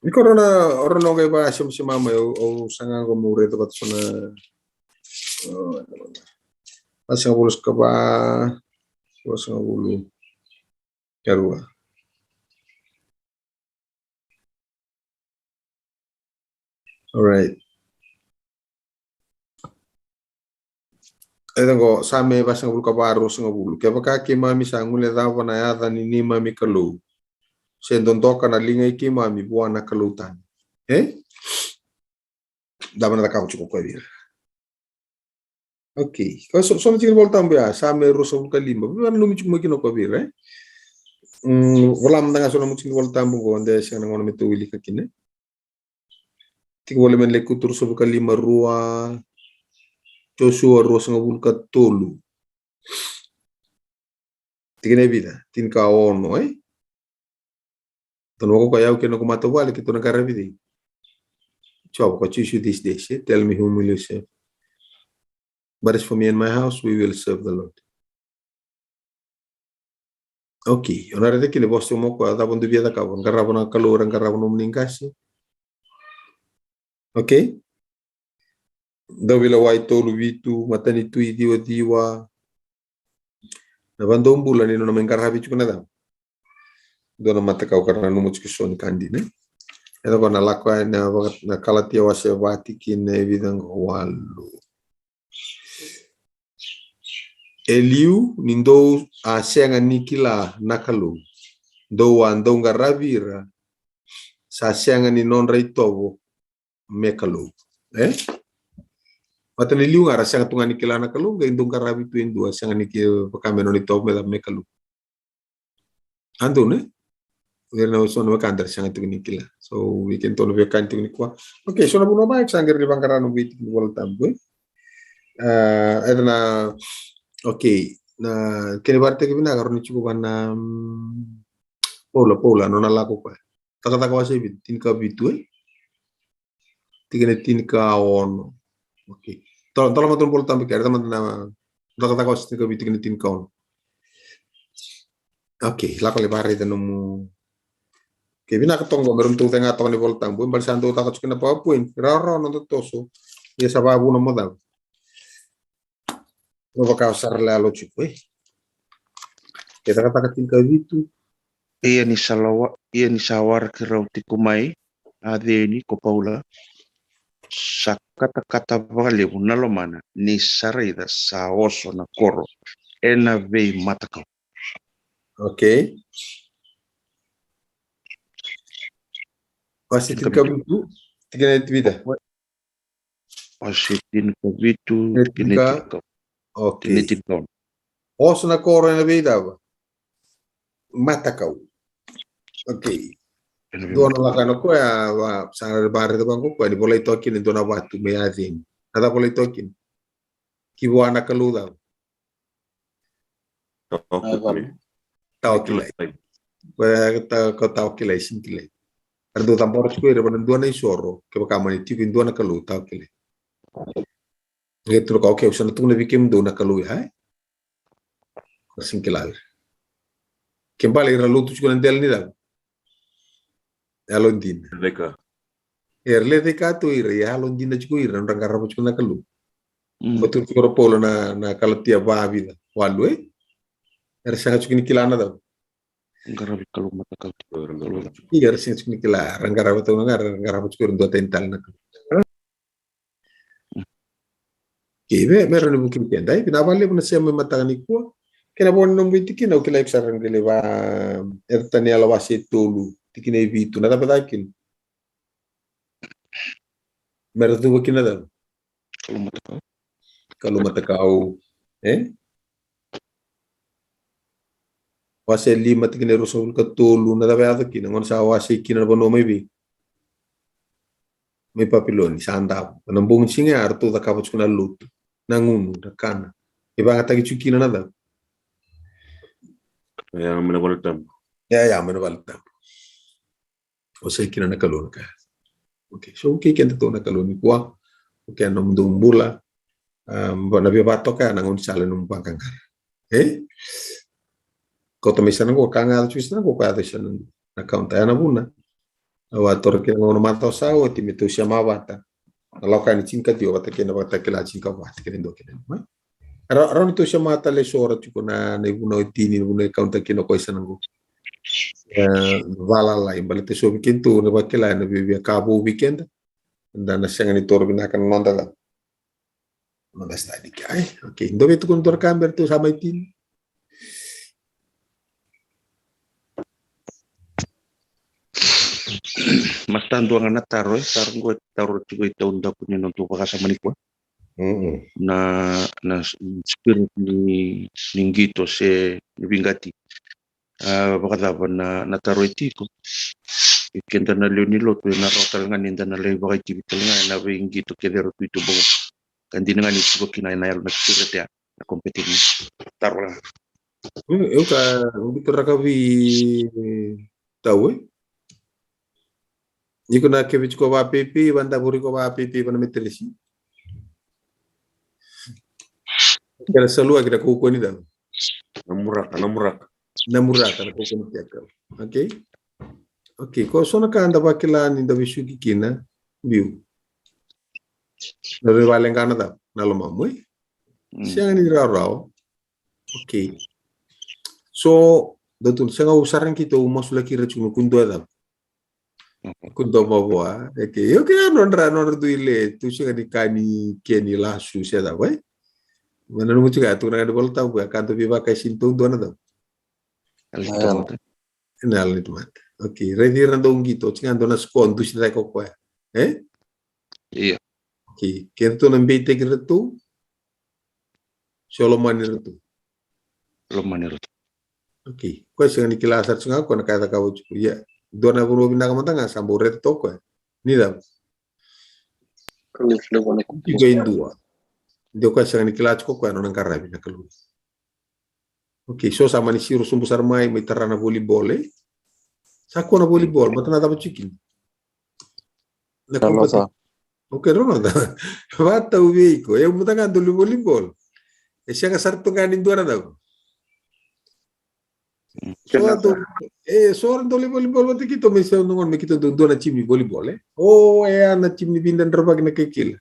Ni ko rau na, o rau na qai vakasemasema mai, au, au saga qo meu raica vata so na, o, vasagavulu ka va, vasagavulu ka rua. All right. E caka qo, Same vasagavulu ka va, ruasagavulu. Kevaka keimami sa guilecava na yaca ni neimami Kalou, se dodoka na liga i keimami vua na kalou tani, e? Cava na cakava tiko o koya vei ira? Okay. Ko so, so na tikina Vola Tabu ya, Same ruasagavulu ka lima. Vei nanumi tiko mai kina o koya vei ira, e? Mm, vola mada ga so na tikina Vola Tabu qo, de sega na gauna me tou wilika kina. Tiko voli mai na Lekutu ruasagavulu ka lima, rua, Josua ruasagavulu ka tolu. Tikina e vica, tinikaono, e? Dou na vaka ko yau kei na noqu matavuvale, keitou na qaravi cei? Jiova, ko Jisu these days, e? Tell me whom will you serve. But as for me and my house, we will serve the Lord. Okay, o na raica kina e vosa tiko mai o koya, cava dou via cakava? Qarava na kalou era qarava nomuni qase. Okay? Dauveilewai tolu vitu, Matanitu ciwa ciwa. Na vakadomobula ni nona mai qaravi tiko na cava? Dua na matakau ka ra nanuma tiko so ni ka dina. E caka na lako yani na vaka, na Kalatia wase va, tikina e vica qo? Walu. E liu ni dou a sega ni kila na Kalou, dou a dau qaravi ira sa sega ni nodra itovo me Kalou. E? Vata ni liu ga ra sega tu ga ni kila na Kalou, qai dau qaravi tu e dua, sega ni ke vaka me nona itovo me cava, me Kalou. A donu, e? Vei ira na so na wekada ra sega tiko ni kila. So, vei kedatou na veiwekani tiko nikua. Okay, so na vanua mai sa qai ri vaqara na vei tiko ni Vola Tabu, e? A, e na, okay, na kena ivakaraitaki vinaka, rawa ni tiko vua na, mm, Paula, Paula, nona lako koya. Cakacaka wase vitu, tinikavitu, e? Tikina tinikaono. Okay. Dola, dola mada na Vola Tabu kere, dola mada na Cakacaka wase tinikavitu, tikina tinikaono. Okay, lako lai vakaraica nomu. Okay, vinaka toka qo, me rawa ni tou cega toka na iVola Tabu, e bale sa dau caka tiko na PowerPoint, rawarawa noda toso. Ia sa vavuna mo cava. Mo vaka o sara le alo tiko, e. E Cakacaka tinikavitu. Ia ni sa lawa, ia ni sa waraki rau tiko mai Aceni ko Paula, sa katakata vakalevu na lomana ni sa raica sa oso na koro ena veimatakau. Okay. Wase tinikavitu, tikina e vica? Wase tinikavitu, tikina e tinikaono. Okay. Tikina e tinikaono. Oso na koro ena veicava? Matakau. Okay. Ena dua na lako na koya, a, sa raica vaqo koya ni volai toka kina e dua na vatu mai Aceni. Na cava volai toka kina? Ki vua na kalou cava? Tawa kilai. Tawa kilai. Ko tawa kilai, sega ni kilai. Era dau cabora tiko ira vua na dua na isoro, kevaka mani tiko e dua na kalou, tawa kilai. Qai tukuna o koya, okay, au sa na tukuna vei kemudou na kalou ya, e? Era sega ni kila ira. Ke bale ira lotu tiko na dela ni cava? Yalodina. Leqa. Era leqa tu ira, yalodina tiko ira, nodra qarava tiko na kalou. Mm. Vatu tiko o Paula na, na Kalatia va vica, walu, e? Era sega tiko ni kila na cava? Qaravi kalou matakau. Ia, era sega tiko ni kila, era qarava tu na, era qarava tiko ira dua tani tale na kalou. Okay, me, me rawa ni vukei keda, e, vinaka vakalevu na sema e mataka nikua. Kena vo ni nomu veitikina, au kilai iko sa qai lai va, Esetania wase tolu, tikina e vitu, na cava caka kina? Me ra cuva kina na cava? Kalou matakau. Kalou matakau, e? Wase lima, tikina e ruasagavulu ka tolu, na cava e yaco kina? Gauna sa wasei kina na vanua mai vei? Mai Papiloni, sa davo. Na bogi ni siga ya, eratou cakava tiko na lotu, na gunu, na kana. E vakayagataki tiko kina na cava? Ia, mai na vale tabu. Ia, ia, mai na vale tabu. Wasei kina na Kalou na ka ya. Okay, so vukei kedatou na Kalou nikua. Okay, na nomudou bula. Um, na via vakatoka ya na gaunisala ni nomu vaqaqara. E? Kauta mai sa na qo, ka ga yaco tiko sa na qo, ka yaco sa na qo. Na kaunta ya na vuna. Au a toro kina na gauna macawa sa oti me tou sema vata. Na lako yani tinikatini vata kei na Vakatakila tinikava vata kei na dua kei na lima. Ra, rawa ni tou sema tale so ra tiko na, na ivunau e tini, na ivunau e kaunta kina o koya sa na qo. E, valalai, baleta so vei kedatou na vakila na viavia ka vou vei keda. Da na sega ni toro vinaka na noda, noda study ka. Ai, okay. Dou via tukuna dua na ka me ratou sa mai tini. Masta, dua ga na taro, e, taro qo e taro tiko e taudaku ni nodatou vakasama nikua. Mm-mm. Na, na s-, spirit ni, ni qito se ni veiqati. A, vakacava na, na taro e tiko? E keda na lewe ni lotu, ena rawa tale ga ni da na lai vakaitivi tale ga ena veiqito kece era tu i tuba qo. Ka dina ga ni tiko kina ena yalo na spirit ya, na competitive. Taro ga. Mm, eu ka, eu ka rakavi tau, e? Iko na kevi tiko vakapeipei, vadavori iko vakapeipei vana meteresi. Kena saluaki na kaukauwa ni cava? Na muraka, na muraka. Na muraka, na kaukauwa ni teka. Okay? Okay, ko so na ka da vakila ni da vesuki kina, biu. Na vale ga na cava? Na lomamu, e? Mm. Sega ni rawarawa. Okay. So, da tu sega, au sa raica keitou masulaki ira tiko me kua ni dua e cava? Kua ni dua mavoa. Okay. Okay, nodra, nodra dui le, tou sega ni ka ni ke ni lasu se cava, e? Me nanuma tiko ya, tukuna ga ni Vola Tabu ya, ka dau veivakaisini taudua na cava? Yalo ni tamata. Ena yalo ni tamata. Okay, raici ira dau qito, oti ga dua na score dusi cake o koya. E? Io. Okay, kedatou na beitaki iratou se o lomani iratou? Lomani iratou. Okay, koya sega ni kila sara tiko ga koya na ka e cakava tiko. Ia, dua na vanua vinaka mada ga sa bau raica toka o koya. Ni cava? Tiko e dua. De o koya sega ni kila tiko o koya na nona qaravi na Kalou. Okay, so sa mani siro sobu sara mai, mai tara na volleyball, e? Sa kua na volleyball, matana cava tiko kina? Na competition. Okay, rau na da. Vatau vei iko, e mata ga dau lai volleyball. E sega sara tu ga ni dua na cava. So dau, e, so dau lai volleyball vata keitou, me sa dau gone me keitou dau dua na timi ni volleyball, e. O, e a na timi ni veidredrevaki na kai kila.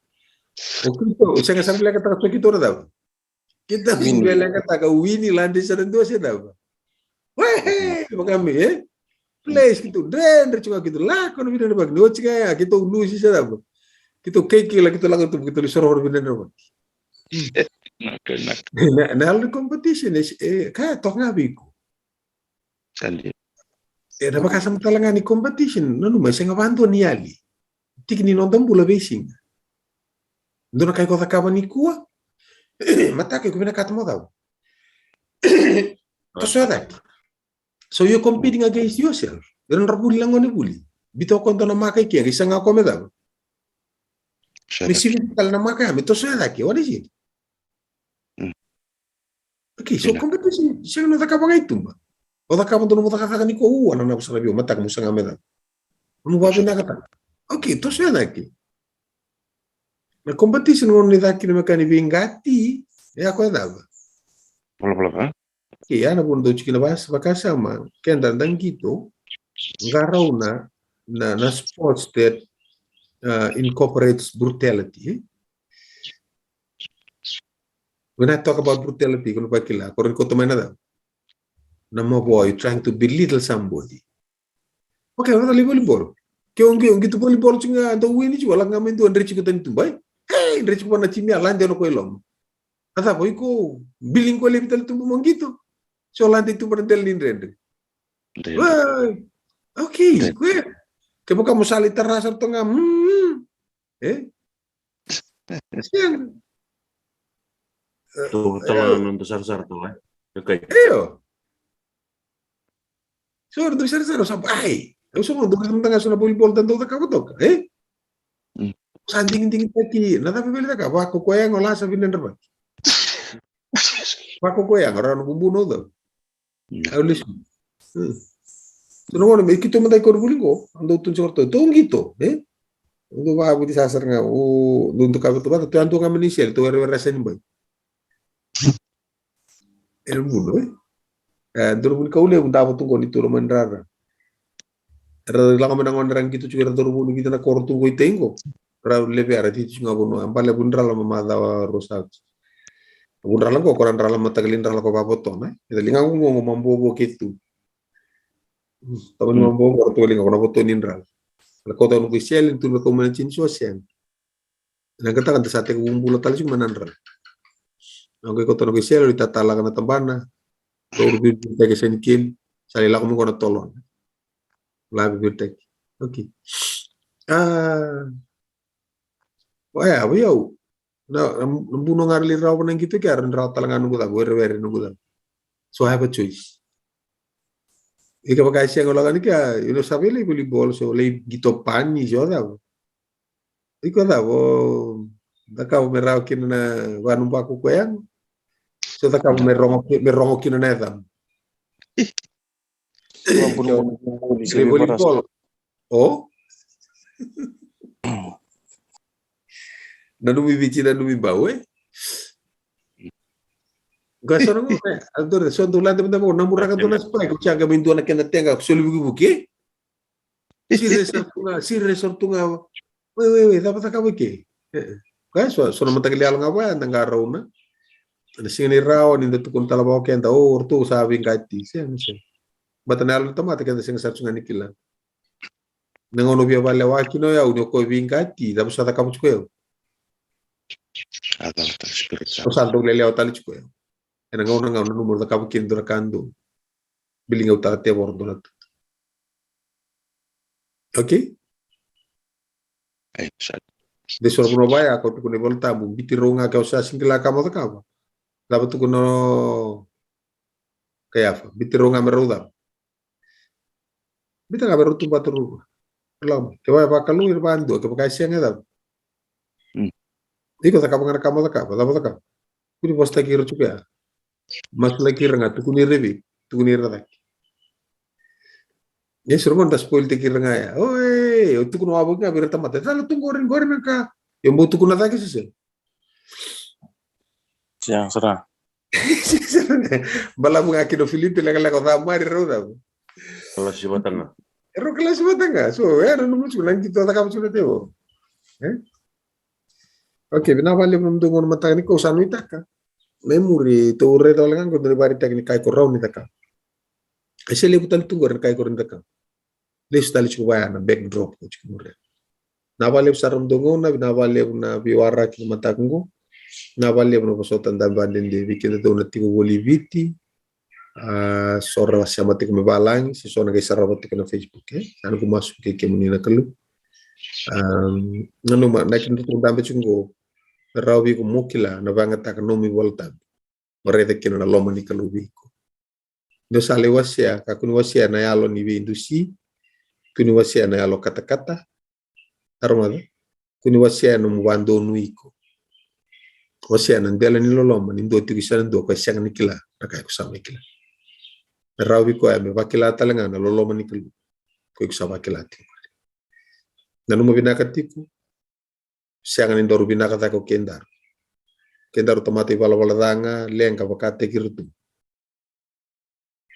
O keitou, e sega sara ni lekataka so keitou na cava. Keitou veilekataka, wini, lade sara dua se cava. Wehe, vaka me, e? Place keitou dredre tiko ga, keitou lako na veidredrevaki. Ni oti ga ya keitou lusi se cava. Keitou kai kila, keitou lako tubu, keitou lai soro na veidredrevaki. Na, na yalo ni competition, e, e, ka toka ga vei iko. E na vakasama tale ga ni competition, nanuma e sega vakadua ni yali. Tiki ni noda bula veisiga. Dua na ka iko cakava nikua, mataka iko vinakata mo cava. Toso e cake. So you're competing against yourself. Ira na vuli, na gone vuli. Biuta o koya dua na maka i ke, qai saga o koya me cava? Me sivita tale na maka ya, me toso e cake. What is it? Okay, so competition sega ni cakava ga i tuba. O cakava dua nomu cakacaka nikua, ua, na nava sara vei au, mataka mo saga me cava. Nomu vavinakataka. Okay, toso e cake. Na competition gauna ni caka kina me ka ni veiqati, e a koya cava? Valavala, e? Okay, ya na vuna dau tiko kina vakasama, keda da qito, qarauna na, na sports that, uh, incorporates brutality, e? When I talk about brutality, ko na vakila, ko na koto mai na cava? Na mavoa, you trying to belittle somebody. Okay, o na lai volleyball. Ke o qi, o qito volleyball tiko ga, dau wini tiko, lako ga mai dua, dre tiko tani tuba, e? Hey, dre tiko vua na timi ya, lade o na koya i loma. A cava, iko bilingi koya laivi tale tuba mo qito? Se o lade i tuba na dela ni dredre. Wai. Okay, koya. Kevaka mo sa lai tara sara toka ga, mm, e? Sega. Tou tala na noda sarasara toka, e? Okay. Io. So, ratou sarasara, sa, ai. Au sa dau raica mada ga so na volleyball da dau cakava toka, e? Sa digidigitaki, na cava vei cakava, vakakoya yago, lasa vinadravaki. Vakakoya yago, rawa na vubuna au cava. Au lesu. So na gauna me keitou mada i koronivuli qo, au dau tu ni sa ratou, tou qito, e? Au dau vakavuti sasara ga, o, dau dau kava tu vata, tou yadua ga mai na isele, tou werewere sa ni bai. E na vuna, e? E, dua na vuni kau levu davo tu qo ni tura mai drara. Era lako mai na gone ra qito tiko era dua na vuni vita na koro tu qo i tei qo. Ra levu era tiko ga vanua. A bale vuni drala ma macawa rua sa oti. Vuni drala qo, ko ra drala ma takali drala ko vavotona, e? E liga qo qo ma bobo ke tu. Tama ni ma bobo, ra tu liga ko na voto ni drala. Ra kauta na ko i sele, tu na ko mai na tini so sega. Na qataka da sa tekivu bula tale tiko mai na drala. Na qai kauta na ko i sele, ri tatalaka na tabana. Tauru viritaki e sa ni keli. Sa lai lako mai qo na tolona. La viritaki. Okay. A. Oya, vei au. Na, na, na buno ga ra lai rawa na qito ke, ra rawa tale ga noqu cava, werewere noqu cava. So I have a choice. Ika vaka e sega lako ni ke, you know, sa vei lai volleyball, so lai qito pani, so cava. Iko cava, o cakava me rawa kina na vanubako ko yago. So cakava me rogo ki-, me rogo kina na yacamu. Volleyball. O? Nanumi Viti, nanumi Bau, e? Ga so na mo, e, adore, so dou lade mada mo, na muraka dou na spike, ko tiaga me dua na kena tega, ko soli vukivuki, e? Siri sara tu ga, siri sara tu ga. Wei, wei, wei, cava cakava i ke? E, e. Ka so, so na mataqali yalo ga vaya, na qarauna. Na siga ni rawa, ni da tukuna tale vaka o keda, o, ratou sa veiqati, sega, sega. Bata na yalo ni tamata, keda sega sara tu ga ni kila. Na gauna via valewa kina o yau, ni o koya veiqati, cava sa cakava tiko o yau? A cava ta spirit sa. O sa dau lelewa tale tiko o yau. E na gauna, gauna, nanuma cakava kina dua na ka donu. Biliga au tara tevoro dua na tutu. Okay? De so ra vuna vaya ko tukuna iVolatabu, bitirou ga ke o sa sega ni kila ka mo cakava. Cava tukuna o Kaiafa? Bitirou ga me rau cava? Bita ga me rau tubu vata ruarua. Lako mai. Kevaka e vakalou ira vakadua, kevaka e sega e cava? Iko cakava ga na ka mo cakava, cava cakava? Kua ni vosataki ira tiko ya. Masulaki ira ga, tukuni ira vei, tukuni ira cake. Ia sira mo da spoil taki ira ga ya. Oi, o tukuna wavoki ga vei ira tamata. Cala tu qori, qori na ka. Ia mo tukuna cake sese. Siang sara. Balavu ga kina o Filipi lekaleka o Camari rau cava. Kalasi vata ga. E rau kalasi vata ga. So, e na nomu tiko na qito cakava tiko na tevo. E? Okay, vinaka vakalevu na nomudou gauna mataka nikua, au sa nuitaka. Me muri, tou raica wale ga qo, dou na vakaraitaka ni ka iko rawa ni cakava. E se levu tale tu qori na ka iko rawa ni cakava. Lesu tale tiko vaya na backdrop ko tiko muri. Vinaka vakalevu sara na nomudou gauna, vinaka vakalevu na veiwaraki na mataka qo. Vinaka vakalevu na vosota dabe vakadede vei keda dou na tiko voli i Viti. A, so ra sema tiko mai valagi, se so na qai sarava tiko na Facebook, e? Sa noqu masu kei kemuni na Kalou. A, nanuma, na kena tou dabe tiko qo, me rawa vei iko mo kila na vakayagataka nomu iVolatabu. Mo raica kina na loma ni Kalou vei iko. Dou sa lai wasea, kakua ni wasea na yalo ni veidusi, kua ni wasea na yalo katakata, a rogoca, kua ni wasea nomu vakadonui iko. Wasea na dela ni loloma ni dua tiko i yasana dua ko e sega ni kila na ka iko sa mai kila. Me rawa vei koya me vakila tale ga na loloma ni Kalou ko iko sa vakila tiko. Nanuma vinaka tiko, sega ni daru vinaka cake o kedaru. Kedaru tamata ivalavala ca ga, leqa vakataki iratou.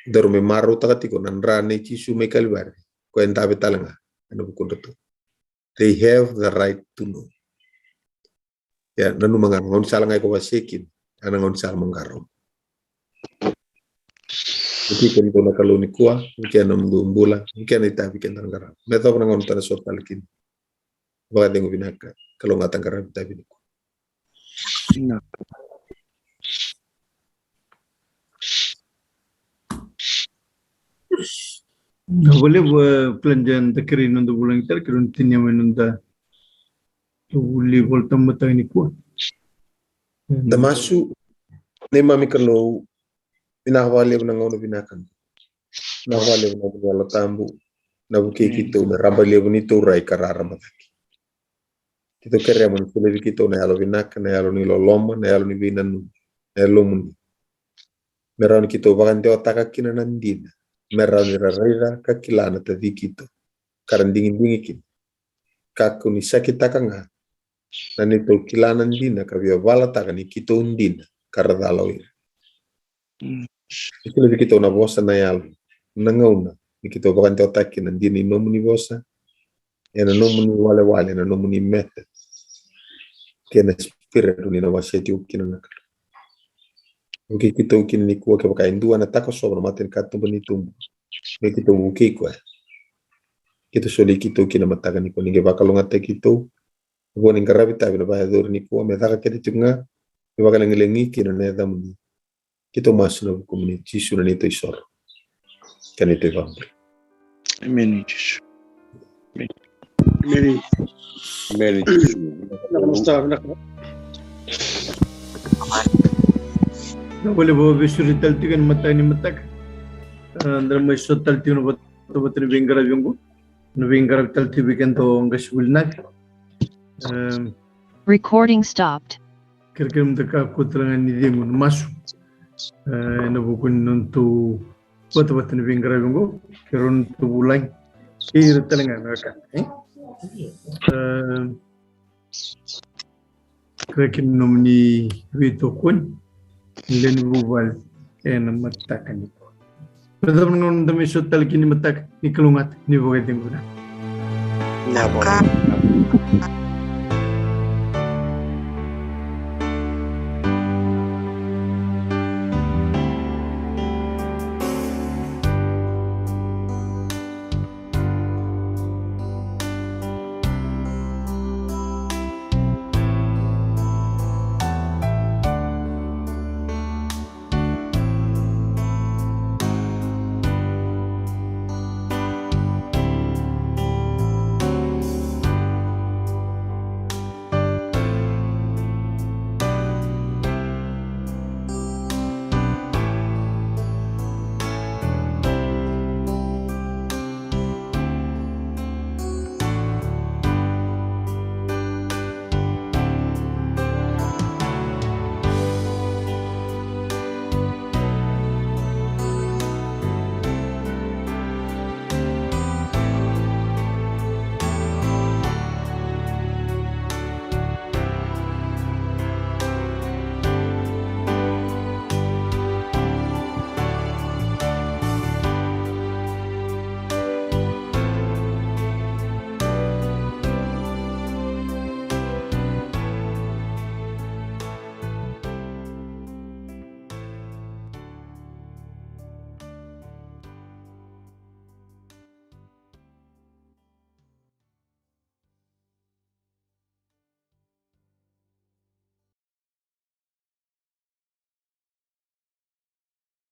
Daru mai marautaka tiko na dra nei Jisu mai Kalivari, ko e dave tale ga ena vukudratou. They have the right to know. Ia, nanuma ga na gaunisala ga iko wasea kina, a na gaunisala mo qarauna. Vukei kemudou na Kalou nikua, vukea na nomudou bula, vukea na itavi keda na qarava. Me yacova na gauna tou na sota tale kina. Vakacegu vinaka, kalougata, qaravi itavi nikua. Vinaka. Vinaka vakalevu, e, Pledge, da kerei noda vulagi tale, kerei na tinia mai noda tou vuli Volatabu mataka nikua. Da masu. Neimami Kalou, vinaka vakalevu na gauna vinaka. Vinaka vakalevu na nomuni Yalo Tabu, na vukei keitou me raba levu ni tou rai ka rarama cake. Keitou kerea mo ni solia vei keitou na yalo vinaka, na yalo ni loloma, na yalo ni veinanumi, na Yalomuni. Me rawa ni keitou vakadewataka kina na dina, me rawa ni ra raica ka kila na taci keitou, ka ra digidigi kina. Kakua ni sakitaka ga na neitou kila na dina ka via valataka ni keitou dina ka ra cala o ira. Mm. Ni solia vei keitou na vosa na Yalo, na gauna ni keitou vakadewataka kina na dina ni nomuni vosa, ena nomuni walewale, ena nomuni mete, kei na spirit ni na wasea tiko kina na Kalou. Vukei keitou kina nikua, kevaka e dua ena takosova na mata ni katuba ni tubu, me keitou vukei koya. Keitou solia keitou kina mataka nikua, ni qai vakalougatataki keitou. Vua ni qaravi itavi na vakayacori nikua, me caka kece tiko ga, me vakalagilagi kina na yacamuni. Keitou masu ena vukumuni, Jisu na neitou isoro kei na neitou ivakabula. Emeni, Jisu. Emeni. Emeni. Emeni, Jisu. Vinaka, vinaka. Vinaka vakalevu, veisuri tale tiko ena mataka ni mataka. A, da mai sota tale tiko na vatavata ni veiqaravi oqo. Na veiqaravi tale tiko vei keda o qase vuli naka. Em, Recording stopped. Kerekere mada, kakua tale ga ni cegu na masu. E, ena vuku ni nodatou vatavata ni veiqaravi oqo, keirau na nodatou vulagi kei ira tale ga na wekana, e? Em, kerekere na nomuni veitokoni, lewe ni vuvale, ena mataka nikua. Me yacova na gauna da mai sota tale kina ni mataka, ni kalougata, ni vakacegu vinaka. Vinaka.